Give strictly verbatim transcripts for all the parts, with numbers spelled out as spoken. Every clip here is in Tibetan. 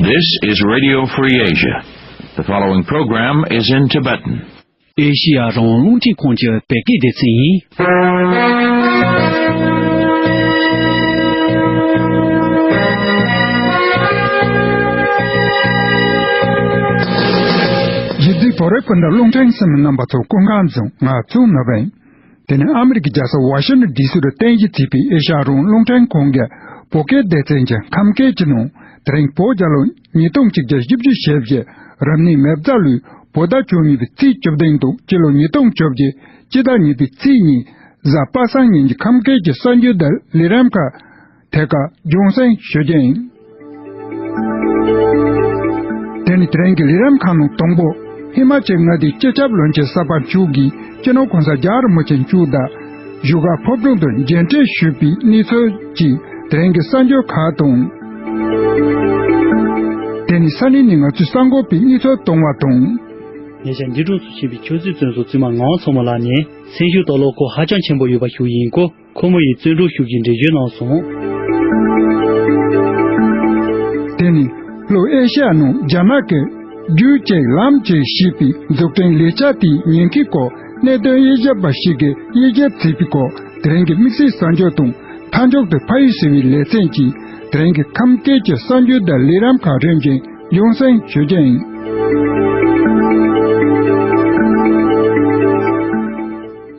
This is Radio Free Asia. The following program is in Tibetan. ཨེ་ཤི་ཡ་རང་དབང་རླུང་འཕྲིན་ཁང་གི་བོད་སྐད་སྡེ་ཚན་ཡིན། གཞིས་བྱེས་བོད་རིགས་སྤུན་ཟླ་རླུང་འཕྲིན་གསན་མི་རྣམ་པ་ཚོ་སྐུ་ཁམས་བཟང་། ང་ཚོ་ནོར་བུ་ཡིན། དེ་ནི་ཨ་མི་རི་ཀའི་རྒྱལ་ས་ཝ་ཤིང་ཊོན་ཌི་སི་རུ་རྟེན་གཞི་བྱས་པའི་ཨེ་ཤ་ཡ་རང་དབང་རླུང་འཕྲིན་ཁང་གི་བོད་སྐད་སྡེ་ཚན་གྱི་ཁམས་སྐད་ཀྱི་ནང་། དེ་རིང་བོད་རྒྱལ་ལོ་ཉིས་སྟོང་གཅིག་བརྒྱ་བཞི་བཅུ་ཞེ་བརྒྱད་རབ་གནས་མེ་བཟའ་ལོའི་བོད་ཟླ་བཅུ་གཉིས་པའི་ཚེས་བཅུ་བདུན་དང་སྤྱི་ལོ་ཉིས་སྟོང་བཅོ་བརྒྱད་སྤྱི་ཟླ་གཉིས་པའི་ཚེས་གཉིས་གཟའ་པ་སངས་ཉིན་གྱི་ཁམས་སྐད་ཀྱི་གསར་འགྱུར་དང་ལས་རིམ་ཁག་ཐད་ཀར་རྒྱང་སྲིང་ཞུ་རྒྱུ་ཡིན། དེ་ནི་དེ་རིང་གི་ལས་རིམ་ཁག་ནང་དང་པོ། ཧི་མ་ཅལ་མངའ་སྡེའི་སྤྱི་ཁྱབ་བློན་ཆེན་གསར་པ་མཆོག་གིས་སྤྱི་ནོར་༸གོང་ས་༸རྒྱལ་བ་རིན་པོ་ཆེ་མཆོག་དང་བཞུགས་སྒར་ཕོ་བྲང་དུ་མཇལ་འཕྲད་ཞུས་པའི་གནས་ཚུལ་བཅས་དེ་རིང་གི་གསར་འགྱུར་ཁག་དང་། དེ་ནི་ས་གནས་ནས་ང་ཚོའི་གསར་འགོད་པའི་གནས་ཚུལ་གཏོང་བ་དང་། ཉེ་ཆར་འདས་གྲོངས་སུ་ཕྱིན་པའི་ཆོས་སྲིད་བཙོན་ཟུར་བཙུན་མ་ངག་དབང་མཚོ་མོ་ལགས་ནས་སེམས་ཤུགས་གཏོང་ལོ་ཁོ་ཧ་ཅང་ཆེན་པོ་ཡོད་པ་ཞུ་ཡིན་སྐོར། ཁོ་མོ་ཡིས་བཙོན་འཕྲོག་ཤུགས་ཀྱིས་འགྲེལ་བརྗོད་གནང་སོང་། དེ་ནི་ལྷོ་ཨེ་ཤ་ཡ་ནང་རྒྱ་ནག་གི་རྒྱུད་བཅས་ལམ་བཅས་ཞེས་པའི་འཛུགས་སྐྲུན་ལས་འཆར་དེའི་ཉེན་ཁའི་སྐོར་གནད་དོན་དབྱེ་ཞིབ་པ་ཞིག་གིས་དབྱེ་ཞིབ་བྱས་པའི་སྐོར་དེ་རིང་གི་དམིགས་བསལ་གསར་འགྱུར་དང་མཐའ་མཇུག་ཏུ་ཕ་ཡུལ་ཟེར་བའི་ལེ་ཚན་གྱིས་དེ་རིང་གི་ཁམས་སྐད་ཀྱི་གསར་འགྱུར་དང་ལས་རིམ་ཁག་རིམ་བཞིན་རྒྱང་སྲིང་ཞུ་རྒྱུ་ཡིན།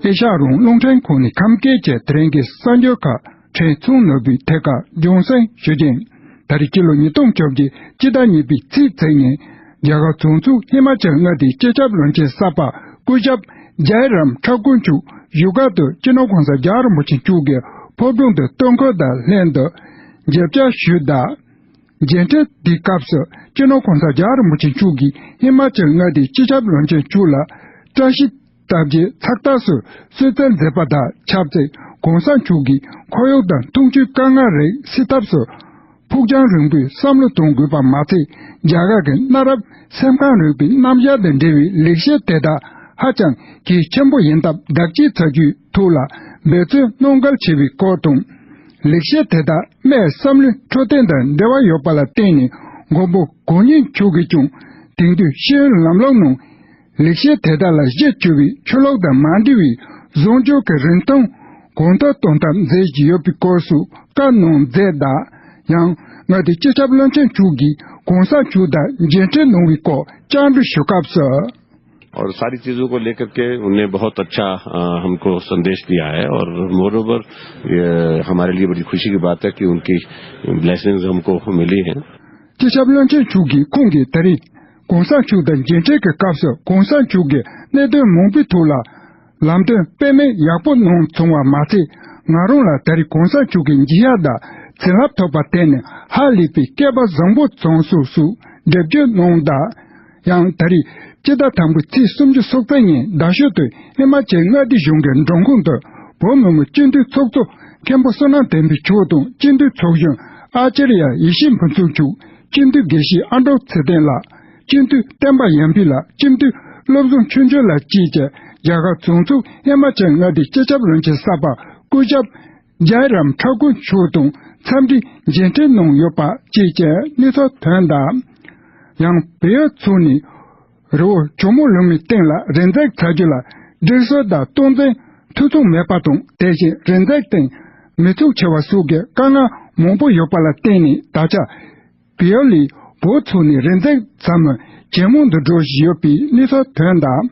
ཨེ་ཤ་ཡ་རང་དབང་རླུང་འཕྲིན་ཁང་ནས་ཁམས་སྐད་ཀྱི་དེ་རིང་གི་གསར་འགྱུར་ཁག་ཕྲན་ཚེ་རིང་ནོར་བུས་ཐད་ཀར་རྒྱང་སྲིང་ཞུ་རྒྱུ་ཡིན། ད་རེས་སྤྱི་ལོ་ཉིས་སྟོང་བཅོ་བརྒྱད་སྤྱི་ཟླ་གཉིས་པའི་ཚེས་ཉེར་གཉིས་རྒྱ་གར་བྱང་ཕྱོགས་ཧི་མ་ཅལ་མངའ་སྡེའི་སྤྱི་ཁྱབ་བློན་ཆེན་གསར་པ་སྐུ་ཞབས་ཇའི་རམ་ཐཱ་ཀུར་མཆོག་བཞུགས་སྒར་དུ་སྤྱི་ནོར་༸གོང་ས་༸རྒྱལ་བ་རིན་པོ་ཆེ་མཆོག་གི་ཕོ་བྲང་དུ་སྟོན་ཁ་དང་ལྷན་དུ་མཇལ་བཅར་ཞུས་གདའ། མཇལ་འཕྲད་དེའི་སྐབས་སུ་སྤྱི་ནོར་༸གོང་ས་༸རྒྱལ་བ་རིན་པོ་ཆེ་མཆོག་གིས་ཧི་མ་ཅལ་མངའ་སྡེའི་སྤྱི་ཁྱབ་བློན་ཆེན་མཆོག་ལ་བཀྲ་ཤིས་རྟགས་བརྒྱད་ཚགས་ཐག་སུ་གསོལ་སྩལ་མཛད་པ་དང་ཆབས་ཅིག་༸གོང་ས་མཆོག་གིས་ཁོར་ཡུག་དང་འཐུང་ཆུའི་དཀའ་ངལ་རིགས་སེལ་ཐབས་སུ་ཕུགས་རྒྱང་རིང་པོའི་བསམ་བློ་གཏོང་དགོས་པ་མ་ཚད། རྒྱ་གར་གྱི་གནའ་རབས་སེམས་ཁམས་རིག་པའི་རྣམ་གཞག་དང་འབྲེལ་བའི་ལེགས་བཤད་དེ་དག་ཧ་ཅང་གལ་ཆེན་པོ་ཡིན་སྟབས་བདག་གཅེས་བྱ་རྒྱུའི་ཐོག་ལ་འབད་བརྩོན་གནང་གལ་ཆེ་བའི་སྐོར་དང་། ལེགས་བཤད་དེ་དག་སྨྲས་བསམ་བློའི་འཕྲོད་བསྟེན་དང་འབྲེལ་བ་ཡོད་པ་ལ་བརྟེན་ནས་མགོན་པོ་གང་ཉིད་མཆོག་གིས་ཀྱང་དེང་དུས་ཤེས་ཡོན་ལམ་ལུགས་ནང་ལེགས་བཤད་དེ་དག་ལ་གཞི་བཅོལ་བའི་ཆོས་ལུགས་དང་མ་འབྲེལ་བའི་བཟང་སྤྱོད་ཀྱི་རིན་ཐང་གོང་མཐོར་གཏོང་ཐབས་མཛད་བཞིན་ཡོད་པའི་སྐོར་སོགས་བཀའ་གནང་མཛད་གདའ། ཡང་མངའ་སྡེའི་སྤྱི་ཁྱབ་བློན་ཆེན་མཆོག་གིས་གོང་ས་མཆོག་དང་མཇལ་འཕྲད་གནང་བའི་སྐོར་བཅར་འདྲི་ཞུ་སྐབས་སུ། और सारी चीज़ों को लेकर के उन्होंने बहुत अच्छा, अ, हमको संदेश दिया है और मोर ओवर ये हमारे लिए बड़ी खुशी की बात है कि उनकी ब्लेसिंग्स हमको मिली हैं। སྤྱི་ཁྱབ་བློན་ཆེན་མཆོག་གིས་ཁོང་གིས་ད་རེས་གོང་ས་མཆོག་དང་མཇལ་འཕྲད་ཀྱི་སྐབས་སུ་གོང་ས་མཆོག་གིས་གནད་དོན་མང་པོའི་ཐོག་ལ་ལམ་སྟོན་དཔེ་མེད་ཡག་པོ་གནང་སོང་བ་མ་ཚད། ང་རང་ལ་ད་རེས་གོང་ས་མཆོག་གི་མཇལ་ཡག་དང་བྱིན་རླབས་ཐོབ་པར་བརྟེན་ནས་ཧ་ལས་པའི་སྐལ་པ་བཟང་པོ་བྱུང་སོང་ཞེས་འགྲེལ་བརྗོད་གནང་གདའ། ཡང་ད་རེས་སྤྱི་ཟླ་དང་པོའི་ཚེས་སུམ་ཅུ་སོ་གཅིག་ཉིན་རྡ་ཤོད་དུ་ཧི་མ་ཅལ་མངའ་སྡེ་གཞུང་གི་མགྲོན་ཁང་དུ་བོད་མི་མང་སྤྱི་འཐུས་ཚོགས་གཙོ་མཁན་པོ་བསོད་ནམས་བསྟན་འཕེལ་མཆོག་དང་སྤྱི་འཐུས་ཚོགས་གཞོན་ཨ་ཅར་ཡ་ཡེ་ཤེས་ཕུན་ཚོགས་མཆོག་སྤྱི་འཐུས་དགེ་བཤེས་ཨ་འབྲོག་ཚེ་བརྟན་ལགས། སྤྱི་འཐུས་བསྟན་པ་ཡར་འཕེལ་ལགས། སྤྱི་འཐུས་བློ་བཟང་ཆོས་འབྱོར་ལགས་བཅས་ཀྱིས་རྒྱ་གར་བྱང་ཕྱོགས་ཧི་མ་ཅལ་མངའ་སྡེའི་སྤྱི་ཁྱབ་བློན་ཆེན་གསར་པ་སྐུ་ཞབས་ཇའི་རམ་ཐཱ་ཀུར་མཆོག་དང་འཚམས་འདྲིའི་མཇལ་འཕྲད་གནང་ཡོད་པ་བཅས་ཀྱི་གནས་ཚུལ་ཐོན་གདའ། ཡང་བལ་ཡུལ་ཕྱོགས་ནས་རི་བོ་ཇོ་མོ་གླང་མའི་སྟེང་ལ་རི་འཛེག་བྱ་རྒྱུ་ལ་སྒྲིག་སྲོལ་དང་སྟངས་འཛིན་འཐུས་ཚང་མེད་པ་དང་། དེ་བཞིན་རི་འཛེག་སྟེང་མི་ཚོགས་ཆེ་བ་སོགས་ཀྱི་དཀའ་ངལ་མང་པོ་ཡོད་པ་ལ་བརྟེན་ནས་ད་ཆ་བལ་ཡུལ་ལས་བོད་ཕྱོགས་ནས་རི་འཛེག་བྱ་མི་ཇེ་མང་དུ་འགྲོ་བཞིན་ཡོད་པའི་གནས་ཚུལ་ཐོན་གདའ།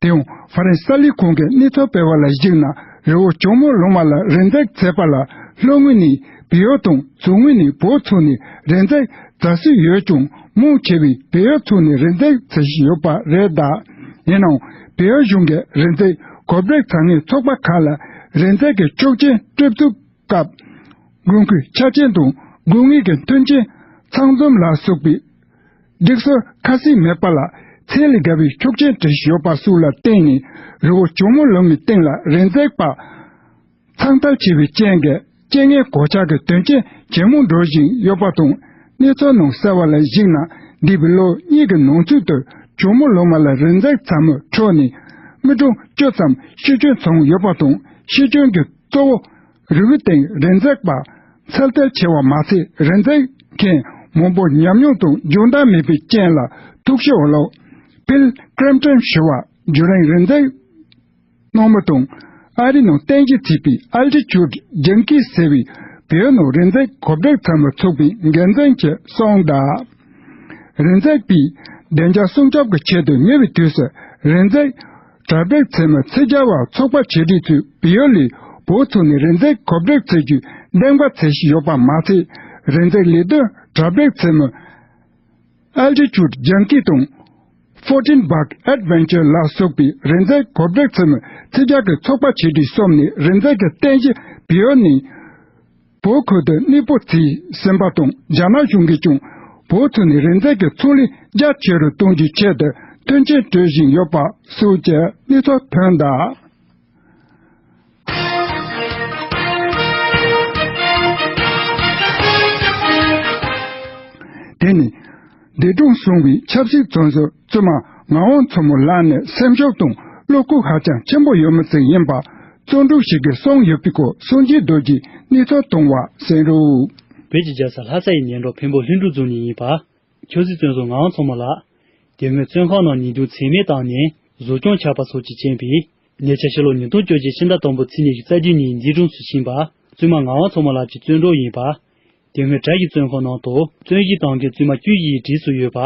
དེ་ཡང་ཧྥ་རན་སི་གསར་ལས་ཁང་གིས་གནས་ཚུལ་སྤེལ་བ་ལ་གཞིགས་ན། རི་བོ་ཇོ་མོ་གླང་མ་ལ་རི་འཛེག་བྱེད་པ་ལ་ལྷོ་ངོས་ནས་བལ་ཡུལ་དང་བྱང་ངོས་ནས་བོད་ཕྱོགས་ནས་རི་འཛེག་བྱ་སྲོལ་ཡོད་ཀྱང་། མང་ཆེ་བས་བལ་ཡུལ་ཕྱོགས་ནས་རི་འཛེག་བྱེད་བཞིན་ཡོད་པ་རེད་གདའ། ཡིན་ནའང་བལ་ཡུལ་གཞུང་གིས་རི་འཛེག་གོ་སྒྲིག་བྱ་ངན་ཚོགས་པ་ཁག་ལ་རི་འཛེག་གི་ཆོག་མཆན་སྤྲོད་ཚུགས་སྐབས། དགོས་མཁོའི་ཆ་རྐྱེན་དང་དགོས་ངེས་ཀྱི་མཐུན་རྐྱེན་ཚང་འཛོམས་ལ་སོགས་པའི་སྒྲིག་སྲོལ་ཁ་གསལ་མེད་པ་ལ་ཚད་ལས་བརྒལ་བའི་ཆོག་མཆན་བྲིས་ཡོད་པ་སོགས་ལ་བརྟེན་ནས། རི་བོ་ཇོ་མོ་གླང་མའི་སྟེང་ལ་རི་འཛེག་པ་ཚང་ཐལ་ཆེ་བའི་རྐྱེན་གྱིས་རྐྱེན་ངན་གོད་ཆག་གི་དོན་རྐྱེན་ཇེ་མང་འགྲོ་བཞིན་ཡོད་པ་དང་། གནས་ཚུལ་ནང་གསལ་བ་ལ་གཞིགས་ན། འདས་པའི་ལོ་གཉིས་ཀྱི་ནང་ཚུད་དུ་ཇོ་མོ་གླང་མ་ལ་རི་འཛེག་བྱ་མི་འཕྲོག་ནས་མི་གྲངས་བཅུ་ཙམ་ཤི་སྐྱོན་བྱུང་ཡོད་པ་དང་། ཤི་སྐྱོན་གྱི་གཙོ་བོ་རི་བོའི་སྟེང་རི་འཛེག་པ་ཚང་ཐལ་ཆེ་བ་མ་ཚད། རི་འཛེག་མཁན་ མང་པོ་ཉམས་མྱོང་དང་སྦྱོང་བརྡར་མེད་པའི་རྐྱེན་ལ་ཐུག་ཤོར་བ་ལ། ཕིལ་ཀྲེམ་ཀྲེམ་ཞུ་བ་བརྒྱུད་རིམ་རིག་འཛིན་གནང་མི་དང་། ཨ་རིའི་ནང་རྟེན་གཞི་བྱས་པའི་ཨལ་ཊི་ཅུད་ཇང་ཀིས་ཟེར་བའི་བོད་ནང་རིག་འཛིན་གོ་སྒྲིག་ཚད་མ་ཚོགས་པའི་འགན་འཛིན་གྱིས་གསུངས་གདའ། རིག་འཛིན་པས་བདེ་འཇགས་སྲུང་སྐྱོབ་ཀྱི་ཆེད་དུ་ཉེ་བའི་དུས་སུ་རིག་འཛིན་གྲ་སྒྲིག་ཚད་མ་ཚད་རྒྱ་བ་ཚོགས་པ་ཆེ་གྲས་ཚོས་བལ་ཡུལ་ལས་བོད་ཚོ་ནས་རིག་འཛིན་གོ་སྒྲིག་བྱེད་རྒྱུའི་འདེམས་ཀ་བྱེད་བཞིན་ཡོད་པ་མ་ཚད། རིག་འཛིན་ལས་དོན་གྲ་སྒྲིག་ཚད་མ་ཨལ་ཊི་ཅུད་ཇང་ཀི་དང་། Fourteen Bug Adventure ལ་སོགས་པའི་རིག་འཛིན་གོ་སྒྲིག་ཚད་མ་ཚད་རྒྱ་གི་ཚོགས་པ་ཆེ་གྲས་གསུམ་ནས་རིག་འཛིན་གྱི་རྟེན་གཞི་བལ་ཡུལ་ནས་བོད་ཁུལ་དུ་གནས་སྤོ་བྱས་ཟིན་པ་དང་། རྒྱ་ནག་གཞུང་གིས་ཀྱང་བོད་ཚོ་ནས་རིག་འཛིན་གྱི་ཚོང་ལས་རྒྱ་ཆེ་རུ་གཏོང་རྒྱུའི་ཆེད་དུ་མཐུན་རྐྱེན་སྤྲོད་བཞིན་ཡོད་པ་སོགས་ཀྱི་གནས་ཚུལ་ཐོན་གདའ། དེ་ནི་འདས་གྲོངས་སོང་བའི་ཆབ་སྲིད་བཙོན་ཟུར་བཙུན་མ་ངག་དབང་མཚོ་མོ་ལགས་ནི་སེམས་ཤུགས་དང་བློ་ཁོག་ཧ་ཅང་ཆེན་པོ་ཡོད་མི་ཞིག་ཡིན་པ་བཙོན་གྲོགས་ཤིག་གིས་གསུངས་ཡོད་པའི་སྐོར་སངས་རྒྱས་རྡོ་རྗེས་གནས་ཚུལ་བཏང་བ་གསན་རོགས། བོད་ཀྱི་རྒྱལ་ས་ལྷ་ས་ཡི་ཉེ་འགྲམ་འཕན་པོ་ལྷུན་གྲུབ་རྫོང་ནས་ཡིན་པ། ཆབ་སྲིད་བཙོན་ཟུར་ངག་དབང་མཚོ་མོ་ལགས། དེ་སྔོན་བཙོན་ཁང་ནང་ཉེས་རྡུང་ཚད་མེད་བཏང་ནས་བཟོ་སྐྱོང་བྱས་པ་སོགས་ཀྱི་རྐྱེན་པས། ཉེ་ཆར་ཕྱི་ལོ་ཉིས་སྟོང་བཅོ་བརྒྱད་ཕྱི་ཟླ་དང་པོ་ཚེས་ཉི་ཤུ་རྩ་བརྒྱད་ཉིན་འདས་གྲོངས་སུ་ཕྱིན་པ། བཙུན་མ་ངག་དབང་མཚོ་མོ་ལགས་ཀྱི་བཙོན་གྲོགས་ཡིན་པ། དེ་སྔོན་བྲག་གི་བཙོན་ཁང་ནང་དུ་བཙོན་ཞིག་བཏང་མཁན་བཙུན་མ་བཅུ་བཞི་ཡི་གྲས་སུ་ཡོད་པ།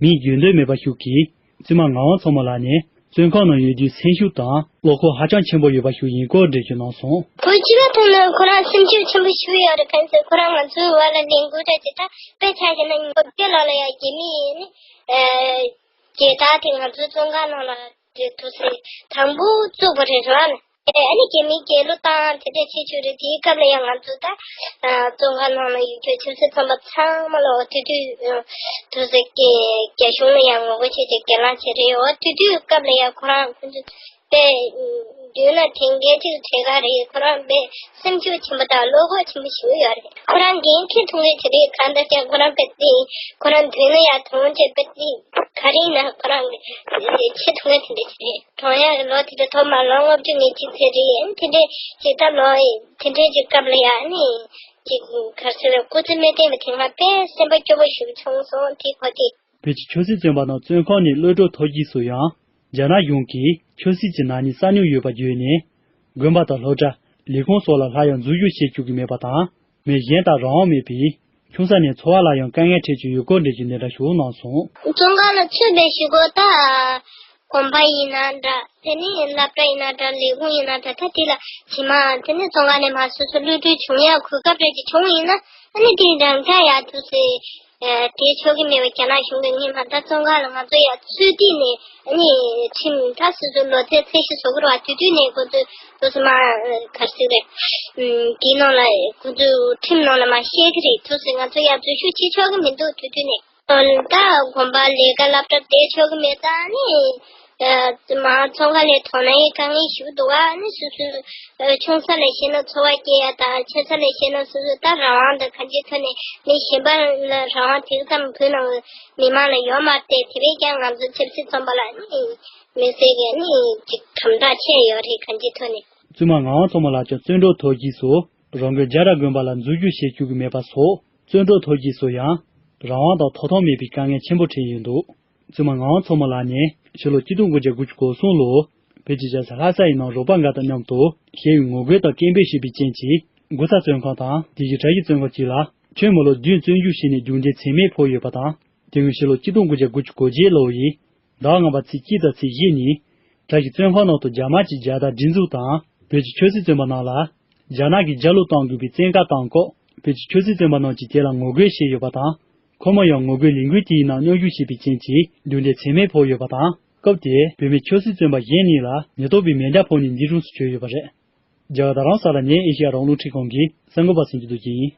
མིང་བརྗོད་འདོད་མེད་པ་ཞིག་གིས། བཙུན་མ་ངག་དབང་མཚོ་མོ་ལགས་ནི་བཙོན་ཁང་ནང་ཡོད་དུས་སེམས་ཤུགས་དང་བློ་ཁོག་ཧ་ཅང་ཆེན་པོ་ཡོད་པ་ཞིག་ཡིན་སྐོར་འགྲེལ་བརྗོད་གནང་སོང་། ཁོ་སྤྱི་ལ་ཐོན་ན་ཁོ་རང་སེམས་ཤུགས་ཆེན་པོ་ཞིག་ཡོད་རེད། གང་ཟེར་ཁོ་རང་ང་ཚོའི་བར་ལ་ལས་འགུལ་འདྲ་ཅིག་ད་དཔེ་ཆ་བཞག་ན་ཉིན་གུང་དེ་ལ་ལ་ཡ་རྒྱ་མི་ཡིན་ནི། རྒྱལ་དར་དེ་ང་ཚོའི་བཙོན་ཁང་ནང་ལ་དེ་ཐུགས་སྲས་དང་པོ་བཙུགས་པ་རེད་ར། ཨ་ནི་རྒྱ་མིའི་རྒྱལ་གླུ་བཏང་དེ་འདྲ་བྱེད་ཆོག་རེད། དེའི་སྐབས་ལ་ཡང་ང་ཚོ་ད་བཙོན་ཁང་ནང་ལ་ཡོད་ཆོག་ཆབ་སྲིད་བཙོན་པ་ཚང་མ་ལ་འོ་དེ་དུས་ཐུགས་སྲས་རྒྱ་གཞུང་ལ་ཡང་ངོ་རྒོལ་བྱས་ཏེ་སྒེར་ལངས་བྱས་རེད། འོ་དེ་དུས་སྐབས་ལ་ཡང་ཁོ་རང་ཁོ་ཚོ་དཔེ་མདུན་ལ་དྲན་མཁན་ཅིག་བྲེལ་ག་རེད། ཁོ་རང་དཔེ་སེམས་ཤུགས་ཆེན་པོ་དང་བློ་ཁོག་ཆེན་པོ་ཞིག་ཡོད་རེད། ཁོ་རང་འགན་འཁྱེར་ཐུབ་མཁན་ཅིག་རེད། གང་ལྟར་ཀྱང་ཁོ་རང་དཔེ་དེ་ཁོ་རང་མདུན་ལ་ཡང་དོན་ཆེ་དཔེ་དེ་ག་རེ་ཡིན་ན་ཁོ་རང་གི་བྱེད་ཐུབ་མཁན་དེ་འདྲ་ཅིག་རེད། གྲོངས་ཡག་གི་ལོ་དེ་འདྲ་ཐོག་མར་ལོ་ལྔ་བཅུ་ང་གཅིག་ཚེ་རེད། དེ་འདྲའི་ཅིག་ད་ལོ་དེ་འདྲའི་ཅིག་སྐབས་ལ་ཡང་ནི་ཅིག་ག་རེ་ཟེར་སྐུ་ཚེ་མི་བརྟན་པ་དེ་སྔ་དཔེ་སེམས་པ་སྐྱོ་པོ་ཞིག་བྱུང་སོང་། དེ་གོ་དེ། བོད་ཀྱི་ཆབ་སྲིད་བཙོན་པ་རྣམས་བཙོན་ཁང་ནས་གློད་གྲོལ་ཐོབ་རྗེས་སུ་ཡང་། རྒྱ་ནག་གཞུང་གིས་ཆབ་སྲིད་ཀྱི་ནག་ཉེས་བསགས་མྱོང་ཡོད་པ་བརྗོད་ནས། དགོན་པ་དང་སློབ་གྲྭ། ལས་ཁུངས་སོགས་ལ་སླར་ཡང་འཛུལ་ཞུགས་བྱེད་བཅུག་གི་མེད་པ་དང་། མི་གཞན་དང་རང་དབང་མེད་པས། ཁྱིམ་ས་ནས་འཚོ་བ་ལ་ཡང་དཀའ་ངལ་འཕྲད་ཀྱི་ཡོད་སྐོར་འགྲེལ་བརྗོད་འདི་འདྲ་ཞིག་གནང་སོང་། བཙོན་ཁང་ལ་ཚུད་པའི་གཞུག་གུ་ད་དགོན་པ་ཡིན་ན་འདྲ། དེ་ནས་སློབ་གྲྭ་ཡིན་ན་འདྲ། ལས་ཁུངས་ཡིན་ན་འདྲ། ད་དེ་ལ་ཇི་མ་དེ་ནས་བཙོན་ཁང་ནས་མར་སོ་སོ་གློད་གྲོལ་བྱུང་ཡག་གོ་སྐབས་རེ་ཅིག་བྱུང་ཡིན་ན། ཨ་ནི་དེ་རང་ཅག་ཡག་ཐུགས་སེ། དེ་ཆོག་གི་མེད་པ་རྒྱ་ནག་གཞུང་གིས་ངས་མ་ད་བཙོན་ཁང་ལ་ང་ཚོ་ཡར་ཚུད་དུས་ནས་ཨ་ནི་ཁྲིམས་ད་སོ་སོའི་ལོ་ཚད་ཚད་གཞི་བཟོ་གི་རེད་བ། དེ་དུས་ནས་ཁོ་ཚོས་སོ་སོ་མ་ག་རེ་ཟེར་རེད། དེའི་ནང་ལ་ཁོ་ཚོས་ཁྲིམས་ནང་ལ་མ་བཤད་གི་རེད། ཐུགས་སེ་ང་ཚོ་ཡར་འཛུལ་ཞུགས་བྱེད་ཆོག་གི་མི་འདུག་དེ་དུས་ནས་ད་དགོན་པ་ལས་ཀ་སློབ་གྲྭ་བསྡད་ཆོག་གི་མེད། ད་ཨ་ནི། མ་བཙོན་ཁང་ལས་ཐོན་ན་ཡི་དཀའ་ངལ་ཞིག་འདུག་བ། ཨ་ནི་སོ་སོའི་ཆུང་ས་ལས་བཤད་ན་འཚོ་བ་སྐྱེལ་ཡ་དང་། ཆེ་ས་ལས་བཤད་ན་སོ་སོ་ད་རང་དབང་དང་གང་ཅིའི་ཐོག་ནས་མི་གཞན་པ་ལ་རང་དབང་དེ་ཙམ་བོད་ནང་མི་མང་ལ་ཡོད་མ་རེད། དེ་བས་ཀྱང་ང་ཚོ་ཆབ་སྲིད་བཙོན་པ་ལ་ནི་མི་སེར་གྱི་ནི་ཅིག་དམ་དྲག་ཆེ་ཡོད་རེད་གང་ཅིའི་ཐོག་ནས། བཙུན་མ་ངག་དབང་མཚོ་མོ་ལགས་ཀྱང་བཙོན་གྲོལ་ཐོབ་རྗེས་སུ་རང་དགོན་རྒྱ་ར་དགོན་པ་ལ་འཛུལ་ཞུགས་བྱེད་བཅུག་གི་མེད་པ་སོགས་བཙོན་གྲོལ་ཐོབ་རྗེས་སུ་ཡང་རང་དབང་དང་ཐོབ་ཐང་མེད་པའི་དཀའ་ངལ་ཆེན་པོ་འཕྲད་ཡོད་འདུག་བཙུན་མ་ངག་དབང་མཚོ་མོ་ལགས་ནས་ཕྱི་ལོ་གཅིག་སྟོང་དགུ་བརྒྱ་དགུ་བཅུ་གོ་གསུམ་ལོར་བོད་ཀྱི་རྒྱལ་ས་ལྷ་ས་ཡི་ནང་རོགས་པ་འགའ་དང་མཉམ་དུ་ཞི་བའི་ངོ་རྒོལ་དང་སྐད་འབོད་བྱས་པའི་རྐྱེན་གྱིས། དགུ་ཚ་བཙོན་ཁང་དང་དེ་བཞིན་བྲག་གཞི་བཙོན་ཁང་བཅས་ལ་ཁྱོན་མི་ལོ་བདུན་བཙོན་འཇུག་བྱས་ནས་རྒྱུ་འབྲས་ཚད་མེད་ཕོག་ཡོད་པ་དང་། དེ་སྔོན་ཕྱི་ལོ་གཅིག་སྟོང་དགུ་བརྒྱ་དགུ་བཅུ་གོ་བརྒྱད་ལོ་ཡི་ཟླ་བ་ལྔ་པ་ཚེས་གཅིག་དང་ཚེས་བཞི་ཉིན་བྲག་གཞི་བཙོན་ཁང་ནང་དུ་རྒྱ་དམར་གྱིས་རྒྱལ་དར་སྒྲེང་འཛུགས་དང་བོད་ཀྱི་ཆབ་སྲིད་བཙོན་པ་རྣམས་ལ་རྒྱ་ནག་གི་རྒྱལ་གླུ་གཏོང་དགོས་པའི་བཙན་བཀའ་བཏང་སྐབས། བོད་ཀྱི་ཆབ་སྲིད་བཙོན་པ་རྣམས་ཀྱིས་དེ་ལ་ངོ་རྒོལ་བྱས་ཡོད་པ་དང་། ཁོ་མོ་ཡང་ངོ་རྒོལ་ལས་འགུལ་དེའི་ནང་མཉམ་ཞུགས་བྱས་པའི་རྐྱེན་གྱིས་རྒྱུ་འབྲས་ཚད་མེད་ཕོག་ཡོད་པ་དང་། སྐབས་དེར་བོད་མི་ཆབ་སྲིད་བཙོན་པ་གཞན་གཉིས་ལ་ཉེན་རྟོག་པས་མེ་མདའ་ཕོག་ནས་འདས་གྲོངས་སུ་གྱུར་ཡོད་པ་རེད། རྒྱ་གར་རྡ་རམ་ས་ལ་ནས་ཨེ་ཤེ་ཡ་རང་དབང་རླུང་འཕྲིན་ཁང་གི་གསར་འགོད་པ་སེང་གེ་རྡོ་རྗེ་ཡིན།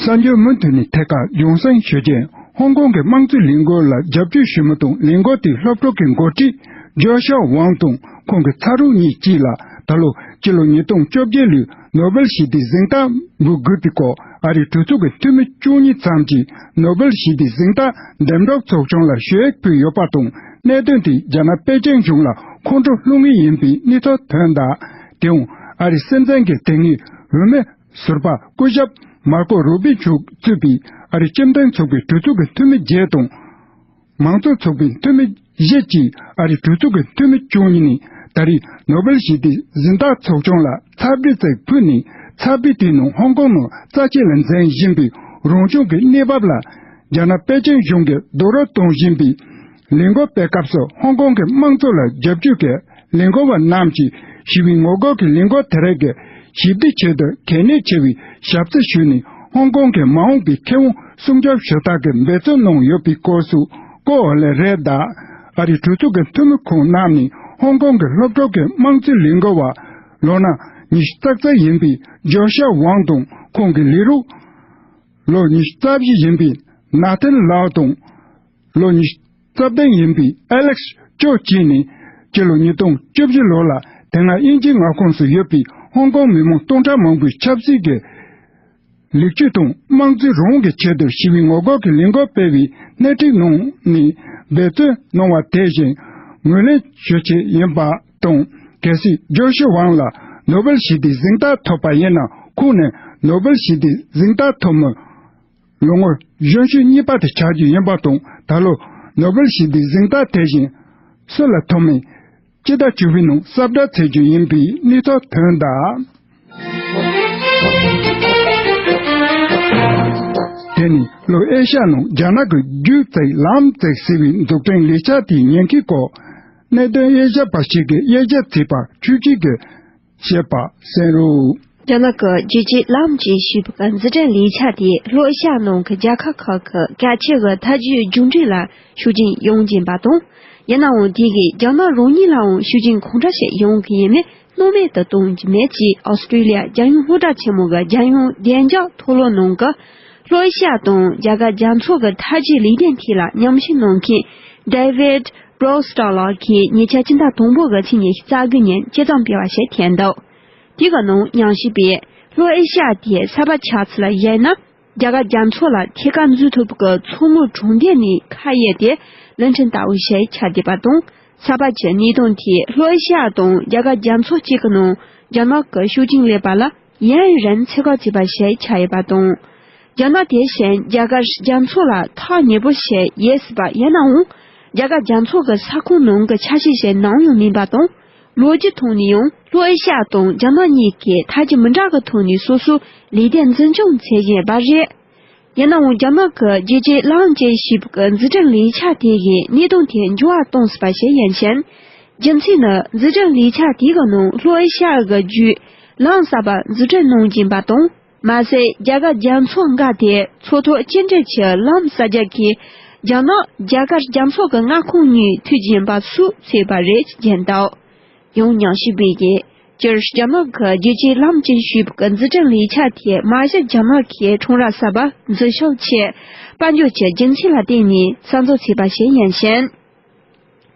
གསར་འགྱུར་མུ་མཐུད་ནས་ཐད་ཀར་རྒྱང་སྲིང་ཞུ་རྒྱུ། ཧོང་ཀོང་གི་དམངས་གཙོའི་ལས་འགུལ་ལ་རྒྱབ་སྐྱོར་ཞུ་མི་དང་ལས་འགུལ་དེའི་སློབ་ཕྲུག་གི་འགོ་ཁྲིད་ཇོ་ཤ་ཝང་དང་ཁོང་གི་ཚ་རོགས་གཉིས་བཅས་ལ་ད་ལོ་སྤྱི་ལོ་ཉིས་སྟོང་བཅོ་བརྒྱད་ལོའི་ནོ་བེལ་ཞི་བདེའི་གཟེངས་རྟགས་འབུལ་དགོས་པའི་སྐོར་ཨ་རིའི་གྲོས་ཚོགས་ཀྱི་འཐུས་མི་བཅུ་གཉིས་ཙམ་གྱིས་ནོ་བེལ་ཞི་བདེའི་གཟེངས་རྟགས་འདེམས་སྒྲུག་ཚོགས་ཆུང་ལ་ཞུ་ཡིག་ཕུལ་ཡོད་པ་དང་། གནད་དོན་དེས་རྒྱ་ནག་པེ་ཅིང་གཞུང་ལ་ཁོང་ཁྲོ་སློང་ངེས་ཡིན་པའི་གནས་ཚུལ་ཐོན་གདའ། དེའང་ཨ་རིའི་སྲིད་འཛིན་གྱི་དེ་སྔའི་འོས་མི་ཟུར་པ་སྐུ་ཞབས་ མར་ཀོ་རུ་བི་མཆོག་གཙོས་པའི་ཨ་རིའི་སྤྱི་མཐུན་ཚོགས་པའི་གྲོས་ཚོགས་ཀྱི་འཐུས་མི་བརྒྱད་དང་། མང་གཙོ་ཚོགས་པའི་འཐུས་མི་བཞི་བཅས་ཨ་རིའི་གྲོས་ཚོགས་ཀྱི་འཐུས་མི་བཅུ་གཉིས་ནས་ད་རེས་ནོ་སྦེལ་ཞི་བདེའི་གཟེངས་རྟགས་ཚོགས་ཆུང་ལ་ཚབ་འབྲེལ་ཚིག་ཕུལ་ནས། ཚབ་འབྲེལ་དེའི་ནང་ཧོང་ཀོང་ནང་རྩ་ཆེ་ལ་འཛིན་བཞིན་པའི་རང་སྐྱོང་གི་གནས་བབ་ལ་རྒྱ་ནག་པེ་ཅིང་གཞུང་གིས་རྡོག་རོལ་གཏོང་བཞིན་པའི་ལས་འགུལ་སྤེལ་སྐབས་སུ། ཧོང་ཀོང་གི་དམངས་གཙོ་ལ་རྒྱབ་སྐྱོར་གྱི་ལས་འགུལ་བ་རྣམས་ཀྱིས་ཞི་བའི་ངོ་རྒོལ་གྱི་ལས་འགུལ་དེ་རིགས་ཀྱི་ཞི་བདེའི་ཆེད་དུ་གལ་གནད་ཆེ་བའི་ཞབས་ཕྱི་ཞུས་ནས། ཧོང་ཀོང་གི་མ་འོངས་པའི་ཁེ་དབང་སྲུང་སྐྱོབ་ཞུ་སྟངས་ཀྱི་འབད་བརྩོན་གནང་ཡོད་པའི་སྐོར་སོགས་བཀོད་ཡོད་ལེ་རེད། ད་ཨ་རིའི་གྲོས་ཚོགས་ཀྱི་འཐུས་མི་ཁོང་རྣམས་ནས་ཧོང་ཀོང་གི་སློབ་གྲྭ་གི་དམངས་གཙོའི་ལས་འགུལ་བ་ལོ་ན་ཉི་ཤུ་རྩ་གཅིག་ཡིན་པའི་ཇོ་ཤ་ཝང་དང་། ཁོང་གི་ལས་རོགས་ལོ་ཉི་ཤུ་རྩ་བཞི་ཡིན་པའི་ན་ཐན་ལའོ་དང་། ལོ་ཉི་ཤུ་རྩ་བདུན་ཡིན་པའི་ཨེ་ལེག་སི་ཅོ་བཅས་ནས། སྤྱི་ལོ་ཉིས་སྟོང་བཅུ་བཞི་ལོ་ལ་དེ་སྔ་དབྱིན་ཇིའི་མངའ་ཁོངས་སུ་ཡོད་པའི་ཧོང་ཀོང་མི་མང་སྟོང་ཕྲག་མང་པོའི་ཆབ་སྲིད་ཀྱི་ལེགས་བཅོས་དང་དམངས་གཙོའི་རང་དབང་གི་ཆེད་དུ་ཞི་བའི་ངོ་རྒོལ་གྱི་ལས་འགུལ་སྤེལ་བའི་སྣེ་ཁྲིད་གནང་ནས་འབད་བརྩོན་གནང་བ་དེ་བཞིན་ངོས་ལེན་ཞུ་ཆེད་ཡིན་པ་དང་། གལ་སྲིད་ཇོ་ཤི་ཝང་ལ་ནོ་སྦེལ་ཞི་བདེའི་གཟེངས་རྟགས་ཐོབ་པ་ཡིན་ན། ཁོང་ནི་ནོ་སྦེལ་ཞི་བདེའི་གཟེངས་རྟགས་ཐོབ་མི་ལོ་ངོ་གཞོན་ཤོས་གཉིས་པ་དེ་ཆགས་རྒྱུ་ཡིན་པ་དང་། ད་ལོ་ནོ་སྦེལ་ཞི་བདེའི་གཟེངས་རྟགས་དེ་བཞིན་སུ་ལ་ཐོབ་མིན་སྤྱི་ཟླ་བཅུ་པའི་ནང་གསལ་བསྒྲགས་བྱེད་རྒྱུ་ཡིན་པའི་གནས་ཚུལ་ཐོན་གདའ། དེ་ནི་ལྷོ་ཨེ་ཤ་ཡ་ནང་རྒྱ་ནག་གི་རྒྱུད་བརྩེགས་ལམ་བརྩེགས་ཟེར་བའི་འཛུགས་སྐྲུན་ལས་འཆར་དེའི་ཉེན་ཁའི་སྐོར། གནད་དོན་དབྱེ་ཞིབ་པ་ཞིག་གིས་དབྱེ་ཞིབ་བྱས་པ་ཆོས་སྐྱིད་ཀྱིས་བཤད་པ་གསན་རོགས། རྒྱ་ནག་གི་རྒྱལ་སྤྱིའི་ལམ་ཅེས་ཞེས་པའི་འཛུགས་སྐྲུན་ལས་འཆར་དེས་ལྷོ་ཨེ་ཤ་ཡ་ནང་གི་རྒྱལ་ཁབ་ཁག་གི་གལ་ཆེ་བའི་འཐབ་ཇུས་མཇུག་འབྲས་ལ་ཤུགས་རྐྱེན་ཡོང་བཞིན་པ་དང་། ཡིན་ནའང་དེ་གིས་རྒྱ་ནག་རང་ཉིད་ལའང་ཤུགས་རྐྱེན་གང་འདྲ་ཞིག་ཡོང་གི་ཡིན་མིན་སྣང་མེད་དུ་གཏོང་རྒྱུ་མེད་ཅེས་ཨོ་སི་ཀྲི་ལི་ཡ་རྒྱལ་ཡོངས་སློབ་གྲྭ་ཆེན་མོ་གི་རྒྱལ་ཡོངས་བདེ་འཇགས་མཐོ་སློབ་ནང་གི་ལྷོ་ཨེ་ཤ་ཡ་དང་རྒྱ་གར་རྒྱ་མཚོ་གི་འཐབ་ཇུས་ལས་དོན་ཐད་ལ་མཉམ་ཞུགས་གནང་མཁན་David Brewster ལགས་ཀྱིས་ཉེ་ཆར་སྤྱི་ཟླ་དང་པོ་གི་ཚེས་ཉི་ཤུ་རྩ་དགུ་ཉིན་སྤྱི་བཏང་སྤེལ་བ་ཞིག་བསྟན་འདུག་དེ་གི་ནང་མཉམ་ཞུགས་པས་ལྷོ་ཨེ་ཤ་ཡ་དེ་ས་བབ་ཆགས་ཚུལ་ལ་གཞིགས་ན། རྒྱ་གར་རྒྱ་མཚོ་ལ་ཐད་ཀར་འཛུལ་ཐུབ་ཀྱི་མཚོ་ངོས་གྲོང་རྡལ་ནས་ཁ་གཡར་ཏེ་གླིང་ཕྲན་ལྟ་བུ་ཞིག་ཆགས་བསྡད་པ་དང་། ས་བབ་ཀྱི་གནད་དོན་དེས་ལྷོ་ཨེ་ཤ་ཡ་དང་རྒྱ་གར་རྒྱ་མཚོ་བཅས་ཀྱི་ནང་རྒྱ་ནག་གི་ཤུགས་རྐྱེན་སླེབས་པ་ལ་ཡུན་རིང་ཚོད་དཔག་བྱས་པ་ཞིག་ཆགས་ཡོད་པ་དང་། རྒྱ་ནག་དེ་བཞིན་རྒྱ་གར་རྒྱ་མཚོ་ལ་ཐག་ཉེ་པོ་ཞིག་ཡོད་སྲིད་པ་ཡིན་ནའང་། རྒྱ་གར་རྒྱ་མཚོ་གི་ས་ཁོངས་ནང་གི་ཆ་ཤས་ཤིག་ནམ་ཡང་མིན་པ་དང་། ལོ་རྒྱུས་ཐོག་ནས་ཡང་ལྷོ་ཨེ་ཤ་ཡ་དང་རྒྱ་ནག་གཉིས་ཀས་ཐབས་ཇུས་མི་འདྲ་གི་ཐོག་ནས་སོ་སོའི་ལས་དོན་འཛིན་སྐྱོང་བྱེད་བཞིན་པ་རེད། ཡིན་ནའང་རྒྱ་ནག་གི་རྒྱལ་སྤྱིའི་ལམ་ཅེས་ཞེས་པའི་འཛུགས་སྐྲུན་ལས་འཆར་དེ་གིས་གནད་དོན་དེ་འགྱུར་བ་གཏོང་སྲིད་པ་ཞིག་ཡིན་ཕྱིན། རྒྱུ་མཚན་ནི་འཛུགས་སྐྲུན་ལས་འཆར་དེ་གི་ནང་ལྷོ་ཨེ་ཤ་ཡ་གི་བརྒྱུད་ལམ་གསར་པ་འཛུགས་སྐྲུན་གནང་བཞིན་པ་དང་། མ་ཟད་རྒྱ་གར་རྒྱ་མཚོ་འགག་དེ་མཚོ་ཐོག་སྐྱེལ་འདྲེན་གྱི་ལམ་གསར་རྒྱག་གིས་རྒྱ་ནག་རྒྱ་གར་རྒྱ་མཚོ་གི་མངའ་ཁོངས་གཉིས་མཐུད་བཞིན་པ་སུས་བརྩིས་པ་རེད་ཅེས་བརྗོད་འདུག་ཡང་མཉམ་ཞུགས་པས་ཀྱིས་སྤྱིར་རྒྱ་ནག་གི་རྒྱལ་སྤྱིའི་ལམ་ཅེས་ཞུས་པའི་འཛུགས་སྐྲུན་ལས་འཆར་དེ་མ་གཞི་རྒྱ་ནག་གིས་ཁྲོམ་ར་གསར་པ་འཛུགས་ཕྱོགས་ཆེད་དཔལ་འབྱོར་གྱི་རྒྱུ་མཚན་ལ་བརྟེན་ནས་གསར་འཛུགས་བྱས་པ་ཞིག་ཡིན་ཕྱིན།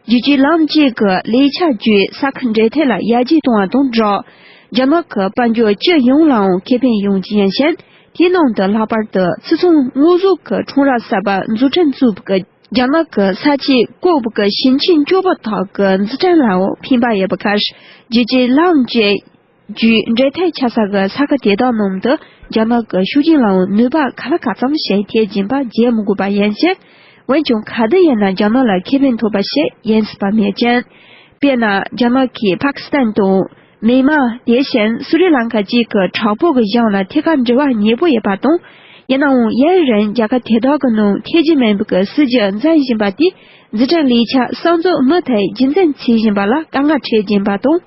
རྒྱལ་སྤྱིའི་ལམ་ཅེས་ཀྱི་ལས་འཆར་བརྒྱུད་ས་ཁུལ་འབྲེལ་མཐུད་ལ་ཡར་རྒྱས་གཏོང་བ་དང་སྦྲགས། རྒྱ་ནག་གི་དཔལ་འབྱོར་སྤྱི་ཡོངས་ལའང་ཁེ་ཕན་ཡོང་རྒྱུ་ཡིན་ཕྱིན། དེའི་ནང་དུ་ལྷག་པར་དུ་ཕྱི་ཚོང་དངོས་ཟོག་གི་ཁྲོམ་ར་གསར་པ་འཛུགས་སྐྲུན་བྱས་པའི་རྒྱ་ནག་གི་ས་ཆའི་ཀོབ་གི་ཞིང་ཆེན་སྐྱོ་པོ་དག་གི་འཛུགས་སྐྲུན་ལའང་ཕན་པ་ཡོད་པའི་ཁར། རྒྱལ་སྤྱིའི་ལམ་ཅེས་བརྒྱུད་འབྲེལ་མཐུད་ཆགས་ས་གི་ས་ཁུལ་དེ་དག་ནང་དུ་རྒྱ་ནག་གི་ཤུགས་རྐྱེན་ལའང་ནུས་པ་ག་ལ་ག་ཙམ་ཞིག་ཐེབས་ཀྱིན་པ་བརྗོད་མི་དགོས་པ་ཡིན་ཕྱིན། འོན་ཀྱང་ག་དུས་ཡིན་ན་རྒྱ་ནག་ལ་ཁེ་ཕན་ཐོགས་པ་ཞིག་ཡིན་སྲིད་པ་མེད་ཅིང་། དཔེར་ན་རྒྱ་ནག་གིས་པ་ཀི་སི་ཐན་དང་། མེན་མར། དེ་བཞིན་སུ་རི་ལང་ཀ་བཅས་ཀྱི་དྲག་པོ་གི་གཞུང་ལ་ཐད་ཀར་འབྲེལ་བ་ཉེ་པོ་ཡོད་པ་དང་། ཡིན་ནའང་ཡུན་རིང་རྒྱལ་ཁབ་དེ་དག་གི་ནང་ཐེ་ཇི་མིན་པའི་སྲིད་ཇུས་འཛིན་བཞིན་པ་དེས་འཛུགས་སྐྲུན་ལས་འཆར་གསར་འཛུགས་མུ་མཐུད་རྒྱུན་འཛིན་བྱེད་བཞིན་པ་ལ་དཀའ་ངལ་འཕྲད་བཞིན་པ་དང་།